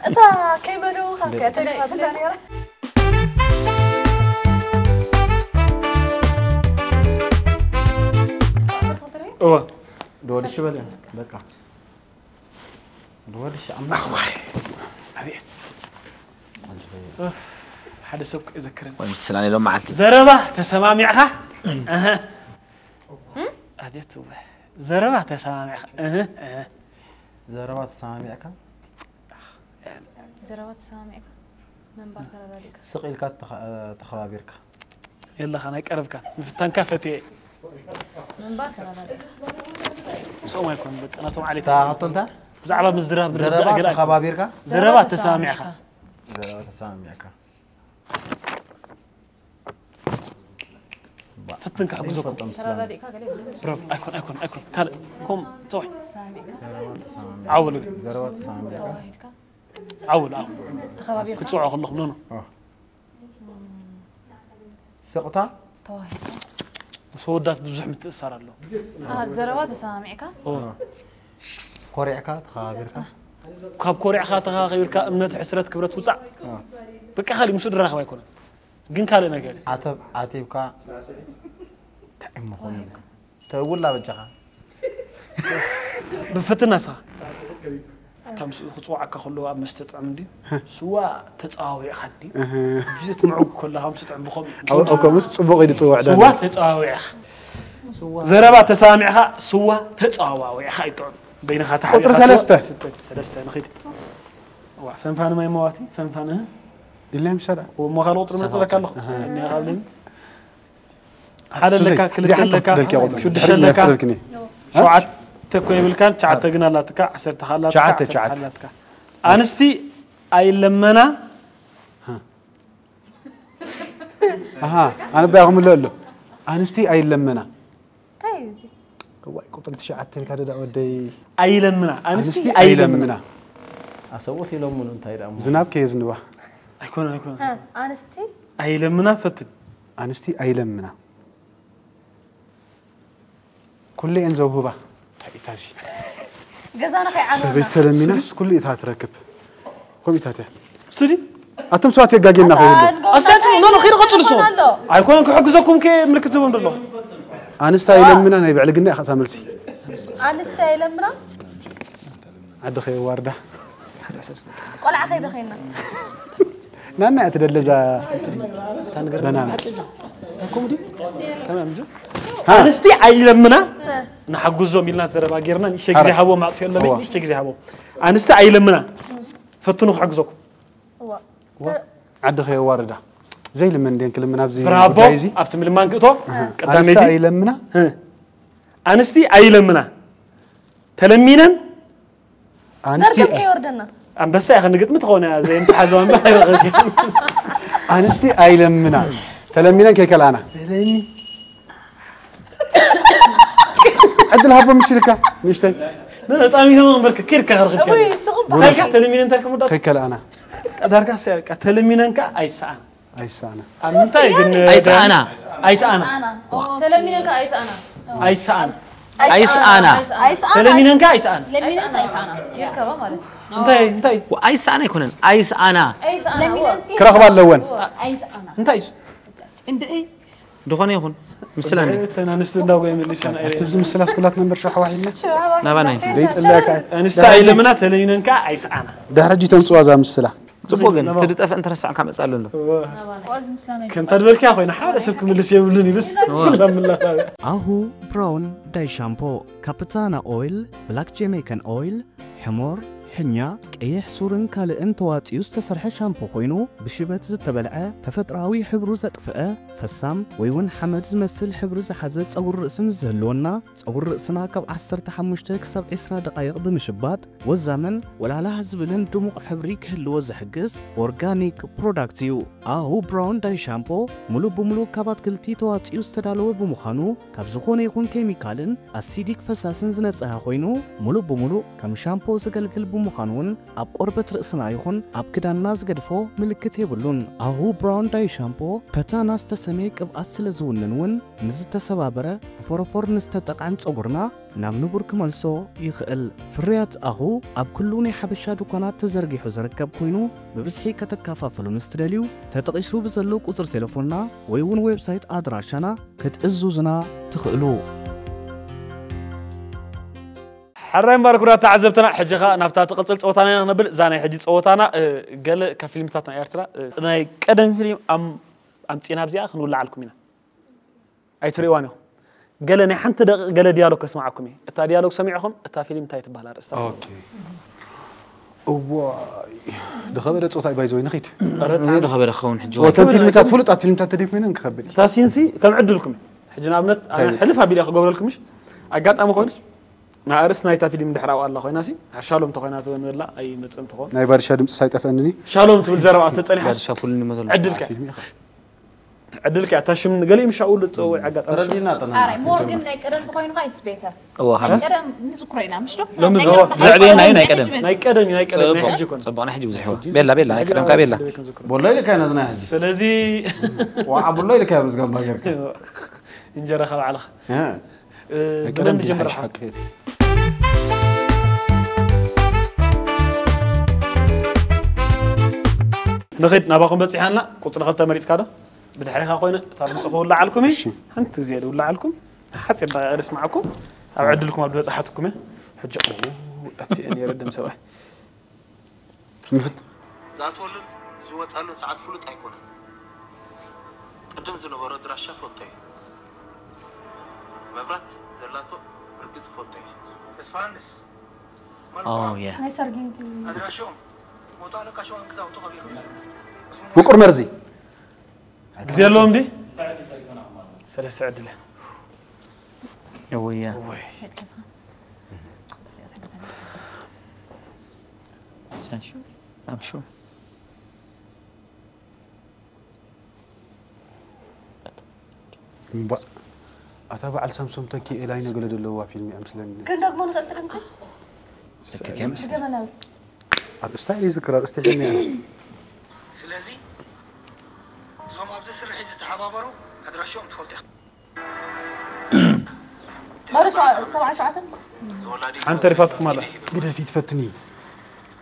እታ ከይመደውኻ ከ ተሪፋትና ነራ እወ ድወድሽ በለ በቃ ድወድሽ ኣማ ሓደ ሰብ ክእዘክረን ወይ ምስላ ኔሎም መዓልቲ ዘረባ ተሰማሚዕኻ እህ። ኣቤት እወ ዘረባ ተሰማሚዕኻ እህ፣ እህ። ዘረባ ተሰማሚዕካ ዘረባ ተሰማሚዕካ ምንባር ተረዳዲእካ ስቕ ኢልካ ተኸ- ተኸባቢርካ የለኻ ናይ ቀረብካ ምፍታንካ ፈትየ ምንባር ተረዳዲእካ ምስኦም ኣይኮኑ በቃ ናቶም ዓሌት እታ ሕቶ እንታይ ብዛዕባ ምዝራብ ዘረባ ዝርዳእ ገለ ኣይኮኑ። ተኸባቢርካ ዘረባ ተሰማሚዕካ ዘረባ ተሰማሚዕካ ፈትን ክሕግዘኩም ይፈልጦም ስለ ተረዳዲእካ ገለ ይብሉ ብራቮ ኣይኮን ኣይኮን ኣይኮን ካልእ ኮም ጽዋሕ ተሰማሚዕካ ዓወሉ ዘረባ ተሰማሚዕካ ተዋሂድካ ዓወሉ ዓወሉ ተኸባቢርካ ክጽውዖ ከለኹም ኖ ኖ ስቕታ ተዋሂድካ ምስ ወዳት ብዙሕ ምትእሳር ኣሎ ኣሃ፣ ዘረባ ተሰማሚዕካ ኦ። ኮሪዕካ ተኸባቢርካ ካብ ኮሪዕኻ ተኸባቢርካ እምነት ሕስረት ክብረት ውፃእ በቃ ካልእ ምስኡ ድራኸብ ኣይኮነን ግን ካልእ ነገር እዩ። ዓተብ ዓቲብካ እንታይ እሞ ኮይኑ ተውላ በጃኻ ብፍትና ስኻ እታ ምስኡ ክፅዋዓካ ከሎ ኣብ መስተ ጥዕም እንዲ ስዋ ተፀዋዊዕካ እንዲ ግዜ ትምዕጉ ከለካ ምስ ጥዕም ብኸም ከምስ ፅቡቕ ኢሉ ፅውዕ ስዋ ተፀዋዊዕካ ዘረባ ተሰማሚዕካ ስዋ ተፀዋዊዕካ ይጥዑም በይንኻ ተሓቢኻ ቁፅሪ ሰለስተ። ስተ ሰለስተ ንኺድ ዋ ፈንፋን ማይ መዋቲ ፈንፋን እህ ኢለ ምሰዳ እሞ ካልእ ቁፅሪ መፅለካ ኣለኹ እኒኣ ካብ ልምድ ሓደ ኣለካ ክልተ ኣለካ ሽዱሽተ ኣለካ ሸውዓተ እኮ የብልካን ትሽዓተ ግን ኣላትካ ዓሰርተ ካላትካ ትሽዓተ፣ ዓሰርተ ትሽዓተ። ካላትካ ኣንስቲ ኣይለመና ኣሃ ኣነ ባይ ክምልእ ኣሎ ኣንስቲ ኣይለመና እንታይ እዩ እዚ እዋይ ቁጥሪ ትሽዓተ ኢልካ ደዳ ወደይ ኣይለምና ኣንስቲ ኣንስቲ ኣይለምና ኣይለምና ኣሰብኡት ይለምኑ እንታይ ደኣ እሞ ዝናብ ከየዝንባ ኣይኮነ ኣይኮነ ኣንስቲ ኣይለምና ፈትን ኣንስቲ ኣይለምና ኩሉ እየን ዘውህባ እንታይ እዩ ታዚ ገዛና ከይዓነና ሰበይቲ ተለሚናስ ኩሉ እታ ትረክብ ከምኡ ኢታት እያ ስዲ ኣቶም ሰባት የጋጌና ከይህሉ ኣስታቱ ኖ ኖ ኺድ ቀጽሉ ሰው ኣይኮነ ክሕግዘኩም ከ ምልክት ትብም ብሎ ኣንስቲ ኣይለምና ናይ ብዕልግና ኢኻ እታ መልሲ ኣንስቲ ኣይለምና ዓዲ ከየዋርዳ ቆልዓ ከይበኸይና ናና እያ ትደለዛ በናና ኣንስቲ ኣይለምና ንሓግዞም ኢልና ዘረባ ጌርና ንእሽተ ግዜ ሃቦም ኣጥፍዮ ኣለበይ ንእሽተ ግዜ ሃቦም ኣንስቲ ኣይለምና ፈትኑ ክሕግዘኩም ዓዲ ከየዋርዳ ዘይልመን ደን ክልምን ኣብዚ ብራቦ ጉዳይ እዚ ኣብቲ ምልማን ክእቶ ኣንስቲ ቀዳመይቲ ኣይለምና ኣንስቲ ኣይለምና ተለሚነን ኣንስቲ መርገም ከይወርደና ኣንበሳ ኢኻ ንግጥሚ ትኾነ ዘይምትሓዘው ኣንበሳ ይረኸብ ኣንስቲ ኣይለምና ተለሚነን ከይከልኣና ዕድል ሃቦ ምሽ ኢልካ ንእሽተይ ተጣሚቶም በርክ ኪድካ ከርክብ ወይ ስኹም ታልካ ተለሚነን ታልካ ሙዳ ከይከልኣና ዳርካ ሰልካ ተለሚነንካ ኣይሰኣን ኣይሰኣና ኣብ ምንታይ ግን ኣይሰኣና ኣይሰኣና ተለሚነካ ኣይሰኣና ኣይሰኣን ኣይስኣና። ኣይስኣና። ተለሚነን ከ ኣይስኣና። ለሚነን ኣይስኣና። ይርከባ ማለት እዩ። እንታይ እንታይ ኣይስኣና ኣይኮነን ኣይስኣና። ለሚነን ሲ ክረኽባ ኣለወን። ኣይስኣና። እንታይ እዩ? እንድዒ ዝኾነ ይኹን ምስላ እንዲ እተን ኣንስቲ እንዳጎየ መሊሰን ኣብቲ ኣብዚ ምስላ ስኩላት ነንበር ሸውሓ ዋሒድና ናባናይ ኣንስቲ ኣይለምና ተለሚነን ከ ኣይስኣና። ድሕሪ ሕጂ ተምፅዋ እዛ ምስላ። ፅቡቅ ግን እቲ ዝጠፍአ እንተረስዖም ካብ መፅእ ኣሎ ኣሎ። ከምታ ዝበልክያ ኮይና ሓደ ሰብ ክምልስ የብሉን ኢሉስ ኩሎም ምላታብያ ኣሁ ብራውን ዳይ ሻምፖ፣ ካፕታና ኦይል፣ ብላክ ጄሜይካን ኦይል፣ ሕሞር፣ ሕኛ፣ ቀይሕ ሱርን ካልእን ተዋፂኡ ዝተሰርሐ ሻምፖ ኮይኑ ብሽበት ዝተበልዐ ተፈጥራዊ ሕብሩ ዘጥፍአ ፈሳም ወይ እውን ሓመድ ዝመስል ሕብሪ ዝሓዘ ፀጉሪ ርእሲ ምስ ዝህልወና ፀጉሪ ርእስና ካብ ዓሰርተ ሓሙሽተ ክሳብ ዒስራ ደቃይቕ ብምሽባጥ ወዛምን ወላላህ ዝብልን ድሙቕ ሕብሪ ክህልዎ ዝሕግዝ ኦርጋኒክ ፕሮዳክት እዩ። ኣሁ ብራውን ዳይ ሻምፖ ሙሉእ ብሙሉእ ካብ ኣትክልቲ ተዋፂኡ ዝተዳለወ ብምዃኑ ካብ ዝኾነ ይኹን ኬሚካልን ኣሲዲክ ፈሳስን ዝነፀሀ ኮይኑ ሙሉእ ብሙሉእ ከም ሻምፖ ዘገልግል ብምዃኑ እውን ኣብ ቆርበት ርእስና ይኹን ኣብ ክዳንና ዝገድፎ ምልክት የብሉን። ኣሁ ብራውን ዳይ ሻምፖ ፐታና ዝተሰመየ ቅብኣት ስለ ዝውንን እውን ንዝተሰባበረ ብፎረፎር ንዝተጠቕዐን ፀጉርና ናብ ንቡር ክመልሶ ይኽእል። ፍርያት ኣኹ ኣብ ኩሉ ናይ ሓበሻ ድኳናት ተዘርጊሑ ዝርከብ ኮይኑ ብብዝሒ ከተከፋፍሉ ምስ ትደልዩ ተጠቒሱ ብዘሎ ቁፅሪ ቴሌፎንና ወይ እውን ዌብሳይት ኣድራሻና ክትእዙዝና ትኽእሉ። ሕራይ ምባር ክቡራት ተዓዘብትና ሕጂ ኸ ናብታ ትቕፅል ፀወታና ኢና ክነብል። እዛ ናይ ሕጂ ፀወታና እ፣ ገለ ካብ ፊልምታት ናይ ኤርትራ እ፣ ናይ ቀደም ፊልም ኣም- ኣምፂእና ኣብዚኣ ክንውልዓልኩም ኢና። ኣይትርእዋን ኢኹም። ገለ ናይ ሓንቲ ደቂቕ ገለ ዲያሎግ ከስምዓኩም እየ። እታ ዲያሎግ ሰሚዕኹም እታ ፊልም እንታይ ትበሃል ኣርእስታ? ኦኬ። እዋይ ድኸበደ ፆታ እዩ ባይዘወይ ንኺድ። እዚ ድኸበደ ክኸውን ሕጂ ወተን ፊልምታት ፍሉጣት ፊልምታት ተደይ ኮይነን ክኸብድ እዩ። እታ ሲንሲ ከም ዕድልኩም እዩ። ሕጂ ንኣብነት ኣነ ሕልፍ ኣቢለ ክገብረልኩም ምሽ ኣጋጣሚ ኮይኑስ ንኣርእስቲ ናይታ ፊልም ድሕር ኣብኣ ኣላ ኮይና ሲ ሻሎም ተኮይና ትበን በላ ኣይመፅን ትኾን ናይ ባድሻ ድምፂ ሳይጠፍአንኒ ሻሎም ትብል ዘረባ ተፀኒሓስ ባድሻ ኩሉን ይመዘሉ ዕድልካ ፊልም ኢኻ። ዕድልካ እታ ሽም ገሊኡ ምሻ ውሉ ዝፀውዕ ኣጋጣሚ ሽም ተረዲና ጠና ኣራይ ሞር ግን ናይ ቀደም ተኮይኑ ካ ኢትስ ቤተር እዎ ናይ ሃብና ቀደም ንዝክሮ ኢና ምሽ ዶ ሎሚ ናይ ዶ ቀደም- ዘዕብየና እዩ ናይ ቀደም ቀደም። ናይ ቀደም እዩ ናይ ቀደም ናይ ሕጂ ኮነ ፅቡቅ ናይ ሕጂ ብዙሕ ይዋ ቤላ ቤላ ናይ ቀደም ካብ ቤላ ቦሎ ኢልካ ኢና ዝናይ ሕጂ ስለዚ ዋዓ ቦሎ ኢልካ ምስ ጋምባ ገርካ እንጀራ ካብ ዓለኻ እ። ብለን ንጀምር ንኽድ ናባኹም በፂሓና ቁፅሪ ኸልተ መሪፅካ ዶ ብድሕሪኻ ኮይነ እታ ድምፂ ክውላዓልኩም እዩ ሓንቲ ግዜ ድውላዓልኩም ሓፂር ደቂቕ ደስማዓኩም ኣብ ዕድልኩም ኣብ ዝበፃሓትኩም እየ ሕጂ ኣጥፊአ ነይረ ድም ሰብኣይ ምፍት ዝኣትወሉን ዝወፃሉን ሰዓት ፍሉጥ ኣይኮነን። ቅድም ዝነበሮ ኣድራሻ ፈልጦ እየ። መብራት ዘላቶ ብርግፅ ፈልጦ እየ። ተስፋሃንስ Oh yeah. ናይ ሰርጊንቲ ኣድራሽኦም ሞቶ ኣለቃ ሸዋን ግዛው ተኸቢሩ ምቁር መርዚ ግዜ ኣለዎም ዲ ሰለስተ ዕድለ እውያ ወይ ኣምሹ እምባእ ኣታ በዓል ሳምሶም ተኪኤ ላይ ነገለ ዘለዋ ፊልም እያ ምስለኒ ክንደግሞ ንኽእል ትድምፂ ተኪኤ ምስ ብገመናዊ ኣርእስታ ይዝክር ኣርእስታ ፊልም እያ ስለዚ እዞም ኣብዚ ስርሒት ዝተሓባበሩ ኣድራሽኦም ትፈልጡ ኢኻ። መሩ ሰብዓ ሸዓተን ተወላዲ ሓንቲ ተሪፋትኩም ኣላ ግደፊ ትፈትኒ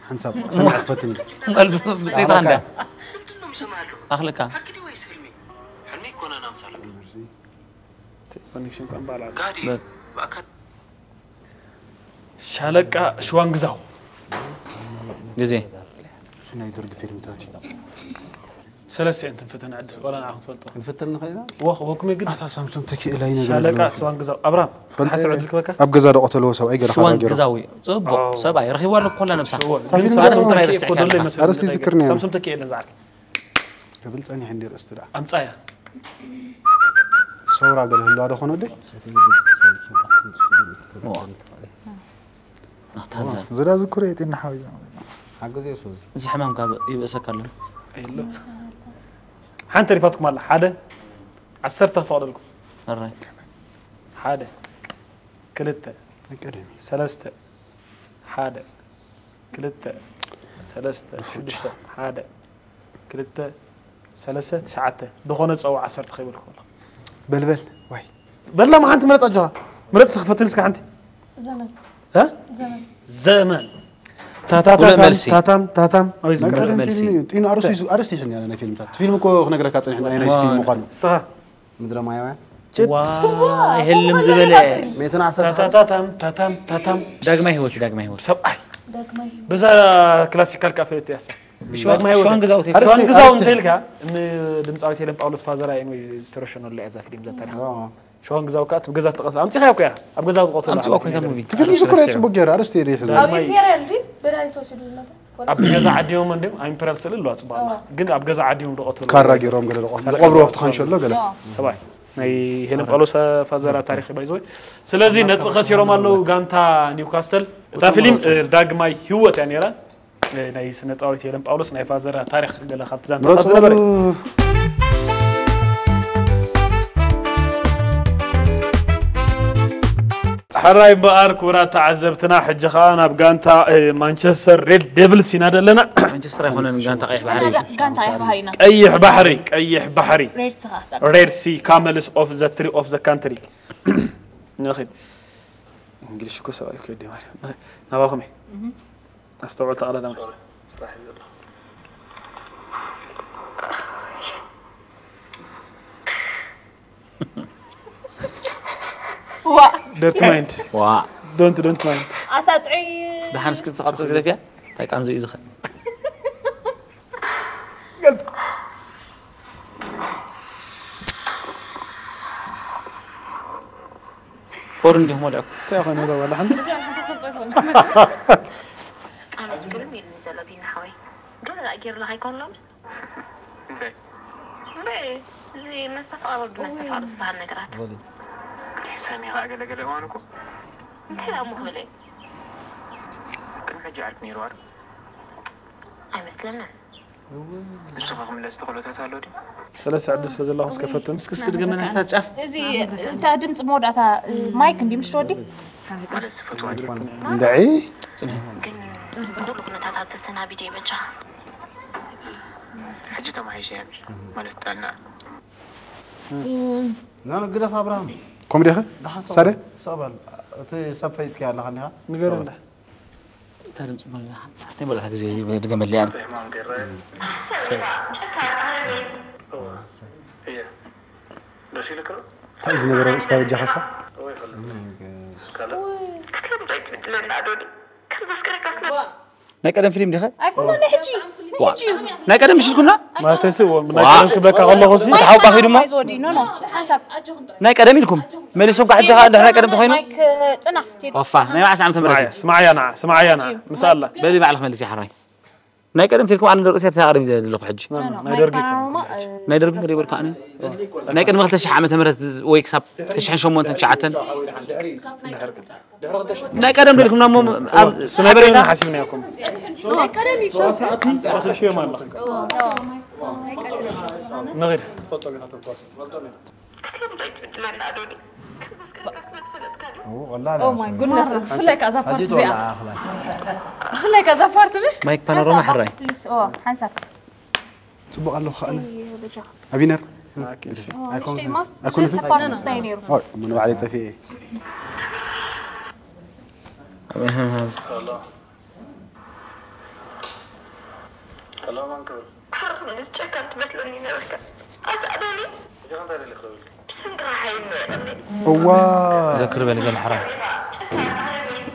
ሓንሳብ ሰሚዕ ትፈትኒ ብፅኢታ እንዳ ምንድን ነው የምሰማህ ያለሁት? ኣኽልካ ሓቂ ድዩ ወይስ ህልሚ? ሕልሚ ኣይኮነን ኣምሳሉ ኮኔክሽን ቋንቋ ኣልዓል ጋዲ በ- ብኣካል ሻለቃ ሽዋንግዛው ግዜ እሱ ናይ ደርጊ ፊልምታት እዩ ሰለስተ እየን ትንፍተን ዕድል ዋላ ንዓኹም ትፈልጦ ክንፍትን ንኽእል ኢና ወ ክበኩም የግድ ኣታ ሳምሶም ተኪኤ ላይ ነገለ ሻለቃ ዘለዋ ሽዋንግዛው ኣብራም ፈለጠ- ሓሳብ ዕድል ክበካ ኣብ ገዛ ደቆ ተለዎ ሰብኣይ ገለ ሽዋን ሓራገሩ ግዛዊ ፅቡቅ ኣዎ። ሰብኣይ ረኪባ ኣሎ ኮላ ነብሳ እዎ፣ ግን ግን ሰብኣይ ሳምሶም ስንትራ ተኪኤ ይርስዕ እኮ ዶሎ ከላ ይመስል ኣርእስቲ ዝክርኒ እያ። ሳምሶም ተኪኤ የለን ዝዓርክ ክብል ጸኒሐ እንዲ ርእስቲ ደኣ ኣምጻያ ሰውራ ገለ ህልዋ ዶ ኾነ ደይ ሰውራ ናታንዛን ዝዳ ዝኩር የጤና ሓዊዛ ሓግዝ የሱ እዚ እዚ ሕማም ካብ ይብእሰካ ኣሎ የሎ ሓንቲ ሪፋትኩም ኣላ ሓደ ዓሰርተ ክፈቕደልኩም ኣራይ ሓደ ክልተ ቀደሚ ሰለስተ ሓደ ክልተ ሰለስተ ሽዱሽተ ሓደ ክልተ ሰለስተ ትሽዓተ ዝኾነ ፀውዕ ዓሰርተ ከይበልኩ ከለኹ በልበል ዋይ በላ መሓንቲ ምረፅ ኣጆኻ ምረጽ፣ እስኪ ፈትን እስኪ ሓንቲ። ዘመን እ? ዘመን ዘመን። ታታ ብሉዕ ታታም መልሲ። ታታም ታታም ኣበይ ዝከረ? ብሉዕ መልሲ። ፊልም እዩ። ጢኑ ኣርእስቲ እዩ፣ ኣርእስቲ ይሕን ያለ ናይ ፊልምታት። ፊልም እኮ ክነግረካ ጽኒሕና ናይ ናይዚ ፊልም ምዃኑ። እስኻ ምድረ ማያውያን። ዋ ይህልም ዝበለ ሜትን ዓሰርተ ሓደ ታታታታም ታታም ታታም ዳግማይ ህይወት ዳግማይ ህይወት ሰብኣይ ዳግማይ ህይወት በዛ ክላሲካል ካፌ እትያሰ ሸዋን ግዛው ሸዋን ግዛው እንተ ኢልካ ንድምፃዊት ሄለን ጳውሎስ ፋዘር ኣየን ወይ ዝተረሸነሉ እያ እዛ ፊልም እዛ ታሪክ ሸዋን ግዛው ከዓ ብገዛ ተቐስ ኣምፂኻዮ እኮ እያ ኣብ ገዛ ዝቐተሉ ኣምፅዋ ኮይታ ሙቪ ክፍሊ ሽኮር ጽቡቅ ገይሩ ኣርእስቲ ይሕዝ። ኣብ ኢምፔሪያል ድዩ መድሃኒት ወሲዱ ዝመጠ ኣብ ገዛ ዓዲዮም እንዲም ኣብ ኢምፔሪያል ስእሊ ኣለዋ ፅቡቅ ኣላ ግን ኣብ ገዛ ዓዲዮም ዝቐተሉ ካራ ገይሮም ገለ ዝቆም- ዝቆብርዎ ኣብቲ ካንሸሎ ገለ ሰብኣይ ናይ ሄለን ጳውሎስ ፋዘራ ታሪክ ባይዘወይ ስለዚ ነጥቢ ከሲሮም ኣለዉ ጋንታ ኒውካስተል እታ ፊልም እ፣ ዳግማይ ህይወት እያ ነይራ እ፣ ናይ ስነጥባዊት ሄለን ጳውሎስ ናይ ፋዘራ ታሪክ ገለ ካብቲ ዛንታ ምረፁ ዝነበረ ሕራይ እምበኣር ክቡራት ተዓዘብትና ሕጂ ከዓ ናብ ጋንታ እ፣ ማንቸስተር ሬድ ዴቭልስ ኢና ዘለና ማንቸስተር ኣይኮነን ጋንታ ቀይሕ ባሕሪ እዩ። ጋንታ ይባሃል ኢና ቀይሕ ባሕሪ ቀይሕ ባሕሪ ሬድ ስኻ ሬድ ሲ ካመልስ ኦፍ ዘ ትሪ ኦፍ ዘ ካንትሪ ንኺድ እንግሊሽ እኮ ሰብኣይ እኮ ይዲ ማርያም ናባኹም እየ ኣስተውዕል ተቐዳዳማይ ዋ ደርት ማይንድ ዋ ዶንት ዶንት ማይንድ ኣታ ጥዑይ ደሓን እስኪ ትቐፅል ግደፍያ እንታይ ቃንዚ እዩ ዝኸ ፎር እንዲኹም ወልዕኩ እንታይ ኮይኑ ተባላሕን ኣነስ ግርም ኢሉኒ ዘሎ ቢኒ ሓወይ። ገለ ደኣ ጌርልኻ ኣይኮን ሎምስ? እንታይ? እምበይ፣ እዚ መስተ ፍቕሪ ወዲ መስተ ፍቕሪ ዝበሃል ነገራት። ሰሚ ኸኣ ገለ ገለ እዋን እኮ እንታይ ደኣ እሞ ክብል እየ? ቅድሚ ሕጂ ዓርኪ ነይርዋ ዶ? ኣይመስለንን። ንሱ ኸ ክምለስ ተኽእሎታት ኣሎ ድዩ? ሰለስተ ዕድል ስለ ዘለኹም እስከ ፈትኑ እስኪ እስኪ ድገመና እታ ጫፍ እዚ እታ ድምፂ መወዳእታ ማይክ እንዲ ምሽ ወዲ እንድዒ ግን ኩሉ ኩነታታት ተሰናቢደ በጃ። ሕጂ ተማሂሸ እየ ማለት ጥዕና ና ግደፍ ኣብርሃም ከምኡ ዲኸ ደሓን ሳደ ሰቕ በል። እቲ ሰብ ፈሊጥካዮ ኣለኻ እንዲኻ ንገረና እታ ድምፂ መላ ሓተይ በላ ግዜ ድገመለያ ሰሚራ ጨካን ኣረሜን እየ ደስ ኢልክ ዶ እንታይ እዩ ዝነበረ ርእስታ በጃኻሳ ክስለም ዶ ኣይትብድለና ዶኒ ከም ዘፍቅረካ ስለ ናይ ቀደም ፊልም ዲኸ ኣይኮነ ናይ ሕጂ ዋ ናይ ቀደም ምሽ ኢልኩምና ማለተሲ ናይ ቀደም ክብለካ ከለኹ ሲ ተሓውቃ ኺዱሞ ዝወዲ ኖ ኖ ሓንሳብ ናይ ቀደም ኢልኩም መሊስኩም ካብ ሕጂ ኸዓ እንድሕር ናይ ቀደም ተኾይኑ ማይክ ፅናሕ ቴዲ ኦፋ ናይ መዓስ ዓመተ ምህረት እዩ ስማዓያ ንዓ ስማዓያ ንዓ ምሳላ በዚ ባዕልክ መሊስ ይሓራይ ናይ ቀደም ቴልኩም ኣነ ርእሲ ኣብቲ ቀደም እዩ ዘለኹ ሕጂ ናይ ደርጊ ይኮኑ ናይ ደርጊ ተደይበልካ ኣነ ናይ ቅድሚ ክልተ ሽሕ ዓመተ ምህረት ወይ ክሳብ ተሽሕን ሸሞንተን ትሽዓተን ናይ ቀደም ደልኩም ናሞ ኣብ ስናይ ቀደም ሓሲብና ያኩም ናይ ቀደም እዩ ሰዓት ኣኽልሽዮም ኣለኹ ንኺድ ክስለም ዶ ኣይትብድለና ዶኒ ከም ዘፍቅረካ ስለ ዝፈለጥካ ድዩ Oh my goodness ብፍላይ ከ እዛ ፓርቲ እዚኣ ብፍላይ ከ እዛ ፓርቲ ምሽ ማይክ ፓኖሮማ ሕራይ ፕሊስ ኦ ሓንሳብ ፅቡቅ ኣለኹ ከኣነ በጃ ኣቢነር ንሽተይ ማስ ፓርቲ ምስታይ ነይሩ ምን ባዕለይ ጠፊኤ ሓርኽ ምንስ ጨካን ትመስለኒ ነበርካ ኣዛ ዶኒ ብሰንክኻ ሓይል ነይረኒ እዋ ዘክር በል በል ሕራይ ጨካን ኣረሜን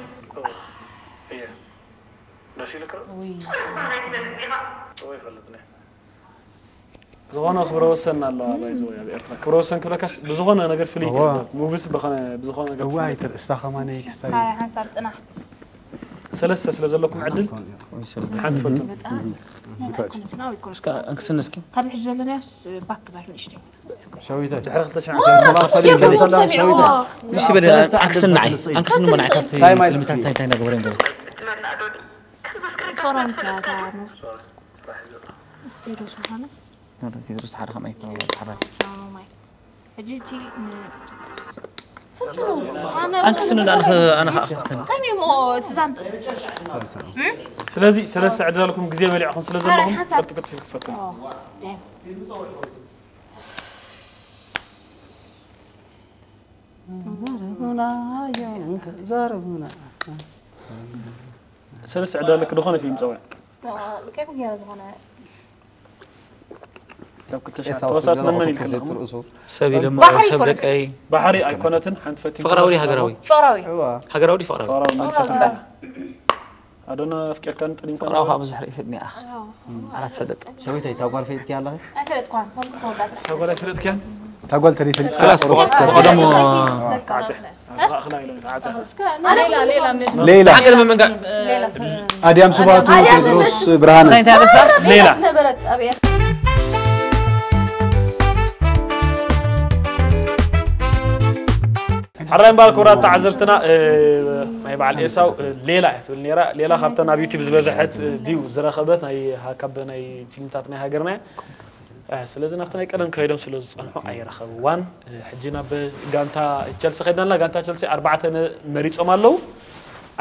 ደስ ኢልክ ዶ ኣስማማይ ትነግርኒ ኢኻ ወይ ፈልጥኒ ዝኾነ ክብረ ወሰን ኣለዋ ባይዘ ኣብ ኤርትራ ክብረ ወሰን ክብለካስ ብዝኾነ ነገር ፍልይ እዋ። ሙቪስ ብኾነ ብዝኾነ ነገር እዋ ትፍለጥ። ኣይተርእስታ ከማን ክስታይ ሓደ ሓንሳብ ፅናሕ ሰለስተ ስለ ዘለኩም ዕድል ሓንቲ ፈትኑ እስከ እንክስን እስኪ ካብዚ ሕጂ ዘለናዮስ ባክ በል ንእሽተይ ሸዊተ ድሕሪ ክልተ ሽሕ ሰሚዕዎ ንሽ በለ ኣክስን ንዓይ ኣንክስን ሞ ንዓይ ካብቲ ታይ ማለት ልምታት እንታይ እንታይ እናገበረ ንገበረ ትብለና ዶኒ ከም ዘፍቅረካ ስለ ፎረም ዝፈለጥካ ድዩ ቴድሮስ ምዃኑ ቴድሮስ ሓደ ከማይ ይኮነ ሓራይ ማይ ሕጂ እቲ ን- ፍትኑ ኣነ ኣንክስን ኣነ ኣነ ከዓ ክፍትን ከመይ እሞ እቲ ዛንት ስለዚ ሰለስተ ዕድል ኣለኩም ግዜ በሊዕኹም ስለ ዘለኹም ሓሳብ። ቅጥቅጥ ክፈትኑ ዛረቡና። ሰለስተ ዕዳ ልክ ዝኾነ ፊልም ጸውዕ። ቀይሕ ገይረ ዝኾነ ካብ ክልተ ሸዓተ ተዋሳእቲ መን መን ኢልክና? ሰብ ኢለሞ ሰብ ደቀይ ባሕሪ ኣይኮነትን ሓንቲ ፈቲም ፍቕራዊ ድዩ ሃገራዊ? ፍቕራዊ። ሃገራዊ ድዩ ፍቕራዊ? ፍቕራዊ መልሰትና። ኣዶና ኣፍቂርካን ጠሊምካን ፍቕራዊ ከዓ ብዙሕ ርኢ ፈጥኒ ኣኽ። ኣላት ፈለጥ። ሸዊተይ እታ ጓል ፈይጥኪ ኣለኺ? ኣይፈለጥኳን። ተምልክ ተወዳት። ሰጓል ኣይፈለጥክያን? ታጓል ተሪፈ ክላስ ፍቕራዊ ቀደሞ ዓጸ። ኣኽላ ኢሎ ዓጸ። ሌላ ሌላ ምን ሌላ ሓገር መመንጋ ኣድያም ስብሃቱ ቴድሮስ ብርሃነ እንታይ እንታይ ኣርእስታ? ሌላ ነበረት ኣብያ ሓራይ እምበኣር ክቡራት ተዓዘብትና እ፣ ናይ በዓል ኤሳው እ፣ ሌላ እያ ትብል ነራ። ሌላ ካብተን ኣብ ዩቲብ ዝበዝሐት እ፣ ቪው ዝረኸበት ናይ ሃ- ካብ ናይ ፊልምታት ናይ ሃገርና እያ። እ፣ ስለዚ ናብቲ ናይ ቀደም ከይዶም ስለ ዝፀንሑ ኣይረኸብዋን። እ፣ ሕጂ ናብ ጋንታ ቸልሲ ከይድና ኣለና። ጋንታ ቸልሲ ኣርባዕተ ነ- መሪፆም ኣለዉ።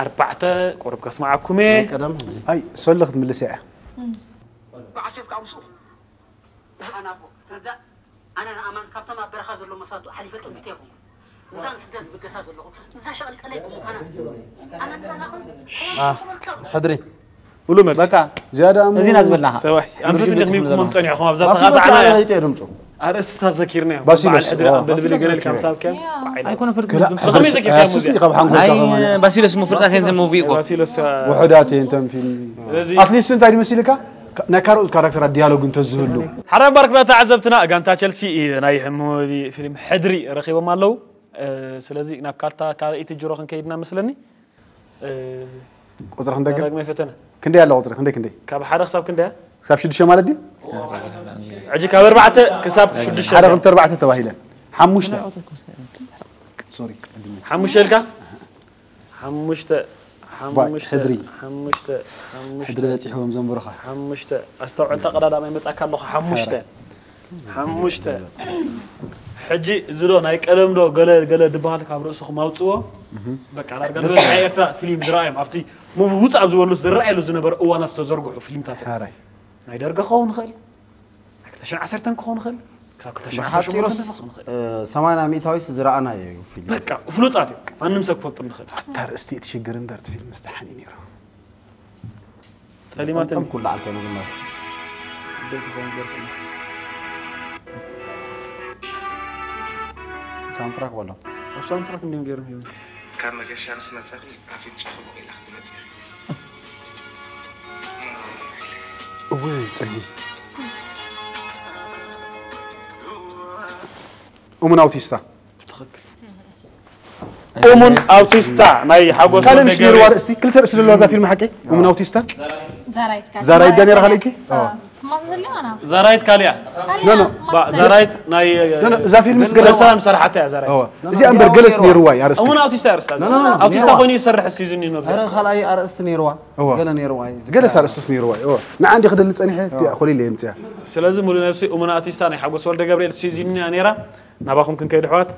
ኣርባዕተ ቁሩብ ከስማዓኩም እየ። ቀደም ሕጂ ኣይ ሶሎ ክትምልስ እያ። ብዓሴብ ከዓ ምስኡ ኣናቦ ትርዳእ ኣነ ንኣማን ካብቶም ኣብ በረኻ ዘሎ መስዋእቱ ሓሊፈ ጠሚተ ይኹን እዛን ስደት ዝብገሳ ዘለኹ እዛ ሸቐልቀለይ ብምዃና ኣመንታላኹም ሕድሪ ሙሉ መልሲ በቃ ዝያዳ እሞ- እዚና ዝበልናኻ ሰባይ ኣንፈት እንዲኹም ይኩሞም ፀኒሕኹም ኣብዛ ባሲሎስ ተኻታዕና ኣበይ ተይዶም ጭው ኣርእስቲ ተዘኪርና እዮም ባሲሎስ፣ በዓል ሕድሪ ኦ፣ ኣንበልብል ገለ ኢልካ ምሳብካ ኣስስ ካብ ሓንጎልካ ናይ ከማን ባሲሎስ ምፍርጣት እንተ ሙቪ እኮ ባሲሎስ ውሑዳት እየ እንተም ፊልም ስለዚ ኣትሊስት እንታይ ድመስልካ ካ- ናይ ካልኦት ካራክተራት ዲያሎግ እንተዝህሉ ሓራይ እምበኣር ክቡራት ተዓዘብትና ጋንታ ቸልሲ ናይ ሕሞ ፊልም ሕድሪ ረኺቦም ኣለዉ እ፣ ስለዚ ናብ ካልታ ካልኣይቲ ጅሮ ክንከይድና መስለኒ እ፣ ቁፅሪ ክንደግም ዳግማይ ፈተነ ክንደይ ኣሎ ቁፅሪ ክንደይ ክንደይ ካብ ሓደ ክሳብ ክንደያ ክሳብ ሽዱሽተ ማለት ድዩ ሕጂ ካብ ኣርባዕተ ክሳብ ሽዱሽተ ሓደ ክልተ ኣርባዕተ ተባሂለን ሓሙሽተ ሶሪ ሓሙሽተ ኢልካ ሓሙሽተ ሓሙሽተ ሕድሪ። ሓሙሽተ ሓሙሽተ ሕድሪ በፂሕዎም ዘንብሩኻ ሓሙሽተ ኣስተውዕልታ ቀዳዳማይ መጻካ ኣለኹ ሓሙሽተ ሓሙሽተ ሕጂ እዚ ዶ ናይ ቀደም ዶ ገለ ገለ ድበሃል ካብ ርእስኹም ኣውፅዎ በቃ ዳርጋ ዝበዝሐ ኤርትራ ፊልም ዝረኣዮም ኣብቲ ሙቪ ውፃእ ኣብ ዝበሉ ዝረኣየሉ ዝነበረ እዋናት ዝተዘርግሑ ፊልምታት እዮም። ሓራይ ናይ ደርገ ክኸውን ይኽእል ናይ ክልተ ሽሕን ዓሰርተን ክኸውን ይኽእል ክሳብ ክልተ ሽሕን ዓሰርተ ሸሞንተን ብሓፂሩስ ክኸውን ይኽእል እ፣ ሰማንያ ሚእታዊስ ዝረኣናዮ እዩ ፊልም በቃ ፍሉጣት እዮም ማንም ሰብ ክፈልጡ ንኽእል ኣታ ርእስቲ እቲ ሽግር እምበር እቲ ፊልም ምስ ደሓን እዩ ነይሩ ተሊማትን ጠምጠም ኩሉ ዓልከ መጀመርያ ደይ ትኸውን ገርኩም ሳውንትራክ በሎ ኣብ ሳውንትራክ እንዲም ገይሮም ሂቡ ካብ መገሻ ምስ መጻኺ ኣፍንጫኺ ቦቒላ ክትመጺ ኢኺ። እወ ጸጊ እሙን ኣውቲስታ ብትኽክል እሙን ኣውቲስታ ናይ ሓጎስ ካልእ ወልደ ምሽ ነይርዋ ገብርኤል ርእስቲ ክልተ ርእሲ ዘለዋ እዛ ፊልም ሓቀይ እሙን ኣውቲስታ ዛራይት ካል ዛራይት ዳንኤል ካልእኪ ትማስ ዘለ ኣና ዛራይት ካልያ ኖ፣ ኖ። ባ- ዛራይት ናይ ኖ፣ ኖ፣ እዛ ፊልም ምስ ገለ ሰላም ዝሰርሓት እያ ዛራይት እዋ። እዚኣ እምበር ገለስ ነይርዋ እዩ ኣርእስቲ እሙን ኣውቲስታ እያ ርእስታ ኖ፣ ኖ፣ ኖ። ኣውቲስታ ኮይኑ ይሰርሕ ሲዝን እዩ ነብዛ ኧረ ካልኣይ ኣርእስቲ ነይርዋ እዋ። ገለ ነይርዋ እዩ ገለስ ኣርእስቲስ ነይርዋ እዩ እዋ። ንዓ እንዲ ክደሊ ጸኒሐ እቲኣ ኮሊለ የምፅያ ስለዚ ሙሉ ነብሲ እሙን ኣውቲስታ ናይ ሓጎስ ወልደ ገብርኤል ሲዝን እያ ነይራ ናባኹም ክንከይድ ኣሕዋት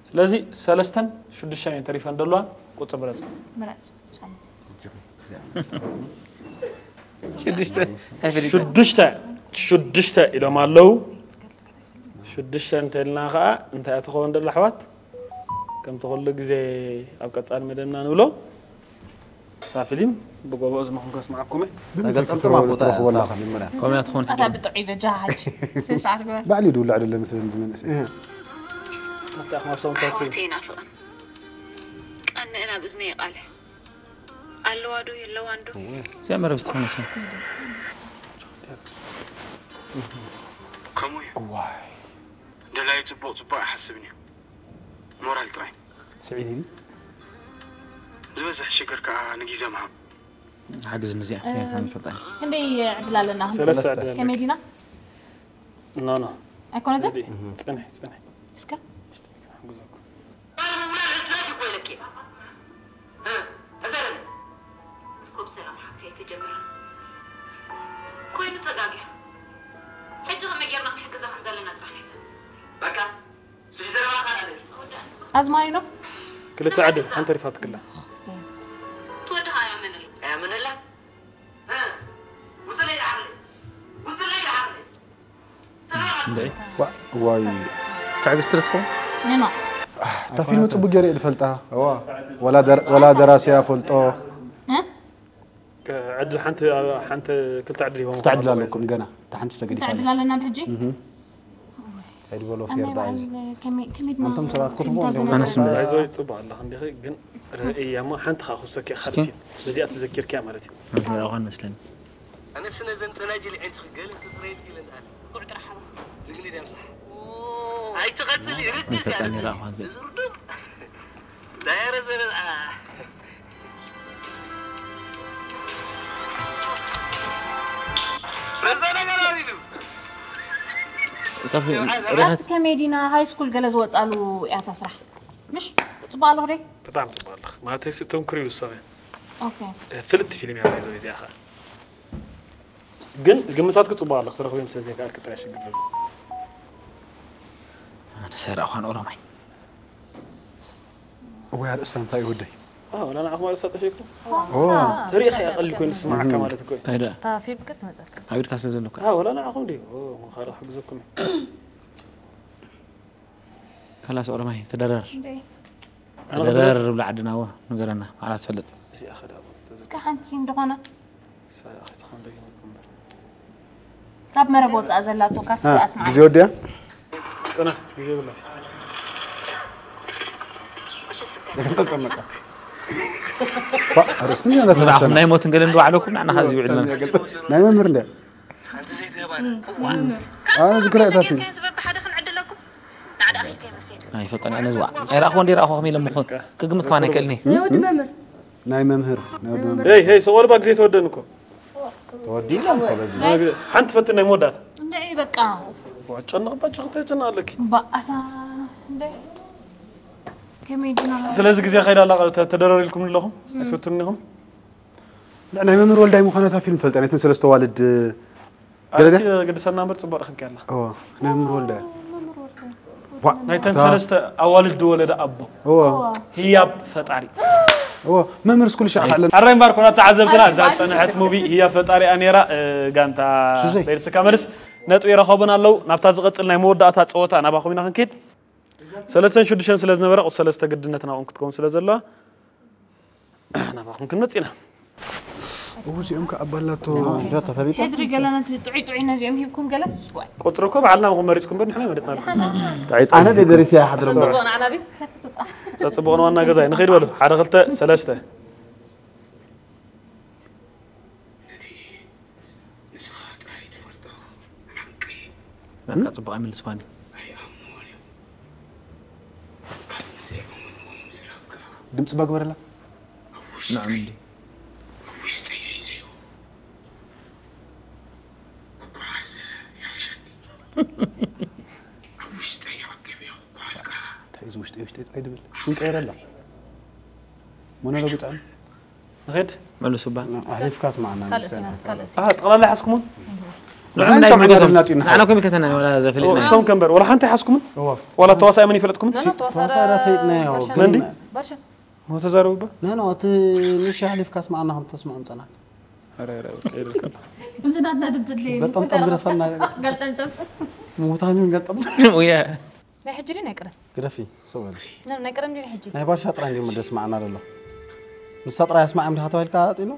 ስለዚ ሰለስተን ሽዱሽተን እየን ተሪፈን ደለዋ ቁፅር ምረፅ ምረፅ ሽዱሽተ ኣይፈልጥ ሽዱሽተ ሽዱሽተ ኢሎም ኣለዉ ሽዱሽተ እንተልና ከዓ እንታይ እያ ትኸውን ደላ ኣሕዋት ከምቲ ኩሉ ግዜ ኣብ ቀፃሊ መደብና ንብሎ እታ ፊልም ብጎቦ ዝመኹም ከስማዓኩም ተገጠምጥማ ቦታ እያ እሳ ፊልም እያ ከምያ ትኾን ኣታ ብጥዑይ በጃ ሓጂ ስነ ስርዓት ግበር ባዕሊ ድውላዕ ደለ መስለኒ ዝመንእሰ ታታ ማሶም ታቱ ኣሕዋተይ ይናፍቐን ቀንአ ናብ እዝነይ የቓልሕ ኣለዋ ዶ የለዋን ዶ እዚኣ መረብ ዝተኾነሰ ከምኡ እዩ እዋይ ደላዩ ፅቡቕ ፅቡቕ ኣይሓስብን እዩ ሞራል ጥራይ ስዒድ ኢሊ ዝበዝሕ ሽግር ከዓ ንግዜ ምሃብ ሓግዝ ንዚኣ ንፈልጣ ክንደይ ዕድል ኣለና ሰለስተ ዕድል ኣለና። ከመይ ዲና ኖ ኖ ኣይኮነትን ጽንሒ ጽንሒ እስከ ክሕግዘኩም ምውላድ ህፃን እኮ ኢለኪ ተዛረቢ እዚ እኮ ብሰላም ሓፍቲ ኣይተጀመረን ኮይኑ ተጋጊኻ ሕጂ ከመይ ጌርና ክንሕግዛ ከም ዘለና ጥራሕ ንሕሰብ በቃ ስልሒ ዘረባ ካልኣለ ኣዝማሪኖ ክልተ ዕድል ሓንቲ ሪፋትክላ ትወድኻ ኣያመነሉ ኣያመነላ ውፅለይ ደሓርለይ ውፅለይ ደሓርለይ እንደ ዋይ ትዕግስቲ ዶ ትኸውን? ኖ ኖ እታ ፊልም ጽቡቅ ገይረ እየ ዝፈልጣ እዋ ወላ ደር- ወላ ደራሲያ ፈልጦ እ? ዕድል ሓንቲ ሓንቲ ክልተ ዕድል ሂቦም ክልተ ዕድል ኣለኩም ገና እታ ሓንቲ እንታይ ተገዲፋ ዕድል ኣለና ብሕጂ? እንታይ ዝበሎ ፌር ኣናይ ዳኣ በዓል እዚ ከመይ- ከመይ ድማ ኣንቶም ሰባት ክትቦ ፊልምታት እንዲዮም ዘመናዊ ኣነስ ምንድን? ባይዞይ ጽቡቅ ኣለኻ እንዲኺ ግን ርእያ እሞ ሓንቲ ካ ክውሰኪ ሓደ እስኪ። ሲን በዚኣ ተዘኪርክያ ማለት እዩ ምድላው ኳን መስለኒ ኣነ ስነ ዘንጠናጅል ዕንቲ ክገለ ተጽረየልኪ ኢለን ኣለ ቁዕ ጥራሕ ሓባ ዝግኒ ደምሳሕ ኣይትቐትል ይርድት ፈጣኒ ራእኳን ዘ ዝርዱም ዳየረ ዘረብኣ ረዛ ነገር ኣቢሉ እታ ፊልም ሪኸት ኣብቲ ከመይ ዲና ሃይ ስኩል ገለ ዝወፃሉ እያ እታ ስራሕ ምሽ ፅቡቅ ኣለኹ ደይ ብጣዕሚ ጽቡቅ ኣለኽ ማለት እቶም ክሪኡ ዝሰበ ኦኬ ፍልጥቲ ፊልም እያ ባይዞ እዚኣ ኸ ግን ግምታት ክጽቡቅ ኣለኽ ትረኽቦም ስለ ዘይከኣልክ ጥራይ ሽግር ኣሎ ኣነ ሰራእኳን ኦሮማይ ወይ ኣርእስታ እንታይ እዩ ወደይ ወላ ንዓኹም ኣርእስታ ጠፊእኩም ኦ ተሪእኻ ይቐልል ኮይኑ ዝስማዓካ ማለት እኮ እዩ እንታይ ደኣ እታ ፊልም ከ ትመፀካ ኣቢድካ ስለ ዘለካ ኣዎ፣ ወላ ንዓኹም ድዩ ኦ፣ ካልእ ክሕግዘኩም እዩ ካላስ ኦሮማይ ተደረር ኣነ ተደረር ብላ ዓድና ዎ ንገረና ባዕላ ትፈልጥ እዚኣ ኸዳ እስከ ሓንቲ እንደኾነ ሳያ ኸይትኾን ደጊመኩም እምበር ካብ መረብ ወፃእ ዘላቶ ካስቲ ኣስማዕ ግዜ ወዲያ ጽና ግዜ ብላ ተቀመጠ ባ ርስኒ ያለ ተራሰና ናይ ሞትን ገለ እንደባዕለኩም ንዓና ካ ዝውዕልና ናይ መምህር እንደ ኣነ ዝክረ እታ ፊልም ኣይፈልጠን ኣነ ዝዋ ኣይረእኹ እንዲ ረእኹ ከመይ ኢሎም ምኾን ክግምት ከማን ኣይክእልኒ ናይ ወዲ መምህር ናይ መምህር ናይ ወዲ መምህር ሄይ ሄይ ሰቆልባ ግዜ ተወደን እኮ ተወዲሎም እኮ በዚ ሓንቲ ፈትን ናይ መወዳእታ እንደ በቃ ጨነቕባቸው ክተጨና ኣለኪ በኣሳ እንደ ከመይ ዲና ስለዚ ግዜ ከይዳ ኣላ ተደረሪልኩም ኣለኹም ኣይትፈትኑኒ ኢኹም ናይ መምህር ወልዳይ ምዃና እታ ፊልም ፈልጠ ናይተን ሰለስተ ዋልድ ገለደ ኣርእሲ ገድሰና እምበር ጽቡቅ ረኽብኪ ኣላ እዎ ናይ መምህር ወልዳይ ናይተን ሰለስተ ኣዋልድ ወለደ ኣቦ እዎ ህያብ ፈጣሪ እዎ መምህር ስኩል ሻዕ ካለን ኣራይ እምባር ኮና ተዓዘብትና እዛ ዝጸንሐት ሙቪ ህያብ ፈጣሪ እያ ነይራ እ፣ ጋንታ ሱዘይ። ደይርስካ መልስ ነጥቢ ይረኸቡን ኣለዉ ናብታ ዝቐጽል ናይ መወዳእታ ጸወታ ናባኹም ኢና ክንኪድ ሰለስተን ሽዱሽተን ስለ ዝነበረ ቁጽሪ ሰለስተ ግድነት ናብኦም ክትከውን ስለ ዘለዋ ናባኹም ክንመጽእ ኢና እውስ እዮም ከኣባላቶ ተፈሊጡ ሕድሪ ገለ ነቲ ጥዑይ ጥዑይ ነዚኦም ሂብኩም ገለስ ዋይ ቁጽሪ እኮ ባዕልና ምኹም መሪጽኩም በር ንሕና መሪጽና ኣለና ኣነ ደደሪስ እያ ሓድረ ጽቡቕና ዓናቢ ሰክቱ ጸጽቡቕን ዋና ገዛይ ንኸይድ በሉ ሓደ ክልተ ሰለስተ በቃ ጽቡቕ ኣይምልስዋኒ ድምፂ ባግበረላ ንዕም እንዲ እንታይ እዚ ውሽጠይ ውሽጠይ ጥራይ ድብል ስንቀይረላ ሞኖሎግ ጥዕም ንኸይድ መልሱባ ኣሊፍካ ስማዕና ካልእ ሲና ካልእ ሲ ኣህ ጠቕላላ ሓዝኩሙን ንዕም ናይ ብዕገቶም ንዓና ኮም ይከተና ወላ ዘፍልጥ እሶም ከንበር ወላ ሓንቲ ሓዝኩምን ወላ ተዋሳኢ መን ይፈለጥኩምን ተዋሳኢ ፈይጥናዮ መንዲ በርሸ ሞ ተዛረቡባ ኖ ኖ እቲ ንሽ ኣሊፍካ ስማዕና ከም ተስምዖም ጸናል ከምዚ ናትና ድምፂ ድለየ ገጠምጠም ግደፈና ገልጠምጠም ምውታን ይሁን ገጠም ያ ናይ ሕጂ ድዩ ናይ ቀደም ግደፊ ሰው በለ ኖ፣ ናይ ቀደም ድዩ ናይ ሕጂ ናይ ባርሻ ጥራይ እንዲሁ ደስ ማዕና ደሎ ንሳ ጥራይ ኣስማዕም ዲኻ ተባሂልካ ኣጢሉ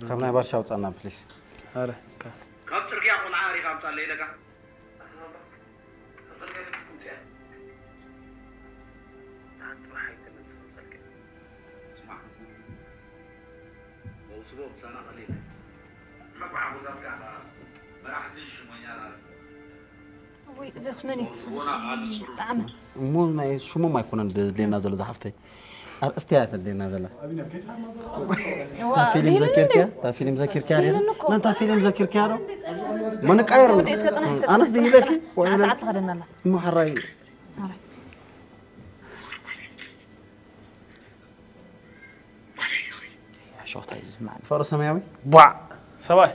ካብ ናይ ባርሻ ውፃና ፕሊስ ኣረ ካብ ፅርግያ ቆልዓ ኣሪኻ ኣምፃለይ ኢለካ ወይ እዚ መን እዩ እዚ ጣዕመ እሞ ናይ ሽሞም ኣይኮነን ድሌና ዘሎ ዝሓፍተይ ኣርእስቲ እያ ተድሌና ዘላ እዋ፣ ፊልም ይህንን ዘኪርክያ እንዴ? እታ ፊልም ዘኪርክያ ይህንን እኮ። ነንታ ፊልም ዘኪርክያ ዶ ምንቃየር ወደ እስከ ጽናሕ እስከ ኣነስ ጽናሕ ድይለኪ ጽናሕ። ሰዓት ተኸደናላ ምሓራይ ኣረ። ሾታ እዩ ዝስማዕ ፈሮ ሰማያዊ ቧዕ ሰብኣይ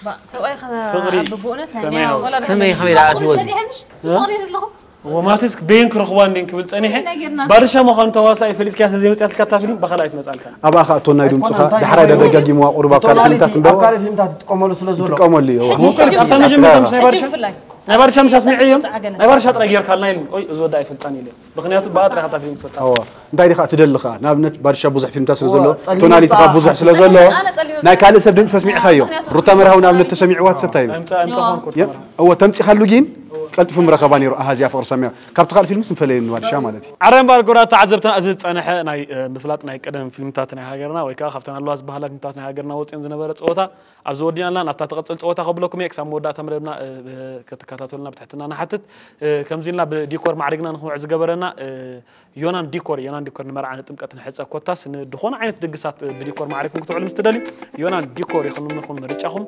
ባ ሰብኣይ ከ ፍቕሪ ብብእውነት ናይ ሰማያዊ። ወላ ከመይ ከመይ ደኣ ትወዚ ትፈቕሪ ኣለኹም ወማትስክ ቤን ክረኽባ እንዴን ክብል ጸኒሐ። ባርሻ ምዃኑ ተዋሳኢ ፈሊጥካ ተዘይመጽኣትካ እታ ፊልም ብኻልኣይ ትመጽኣልካ። ኣብኣ ከኣ ቶናይ ድምፁ ከኣ ዳሕራይ ደጋጊምዋ ቁሩብ ኣብ ካልእ ፊልምታት እምበር። ኣብ ካልእ ፊልምታት ትጥቀመሉ ስለ ዘሎ ትጥቀመሉ እዩ። ኣብታ መጀመርታ ምስ ናይ ባርሻ ናይ ባርሻ ምስ ኣስሚዐዮም ናይ ባርሻ ጥራይ ጌርካልና ኢሉ። ኦይ እዚ ወዲ ኣይፈልጣን ኢለ። ምኽንያቱ ብኣ ጥራይ እታ ፊልም ትፈልጣ። እንታይ ዲኻ ትደሊ ከኣ ንኣብነት ባርሻ ብዙሕ ፊልምታት ስለ ዘሎ ቶናሊቲ ከኣ ብዙሕ ስለ ዘሎ ናይ ካልእ ሰብ ድምፂ ተስሚዕካዮ። ሩታ መርሃዊ ንኣብነት ተሰሚዕዋ ትሰብታይ እወ ተምፂኻሉ ግን ቀልጥፉ ምረኸባ ነይሩ። ኣሃ እዚኣ ፍቕሪ ሰሚያ ካብቲ ካልእ ፊልምስ ንፈለየ ንባርሻ ማለት እዩ። ዓረ እምባር ክቡራት ተዓዘብትና እዚ ዝፀንሐ ናይ ምፍላጥ ናይ ቀደም ፊልምታት ናይ ሃገርና ወይ ከዓ ካብተን ኣለዋ ዝበሃላ ፊልምታት ናይ ሃገርና ወፂኦን ዝነበረ ፀወታ ኣብዚ ወዲናልና ናብታ ትቕፅል ፀወታ ከብለኩም እየ ክሳብ መወዳእታ መደብና ክትከታተሉና ብትሕትና ንሓትት። ከምዚ ኢልና ብዲኮር ማዕሪግና ንክንውዕ ዝገበረና ዮናን ዲኮር ዮናን ዲኮር ንመርዓ ንጥምቀት ንሕፀ ኮታስ ንድኾነ ዓይነት ድግሳት ብዲኮር ማዕሪግኩም ክትውዕሉ ምስ ትደልዩ ዮናን ዲኮር ይኹንኹም ምርጫኹም።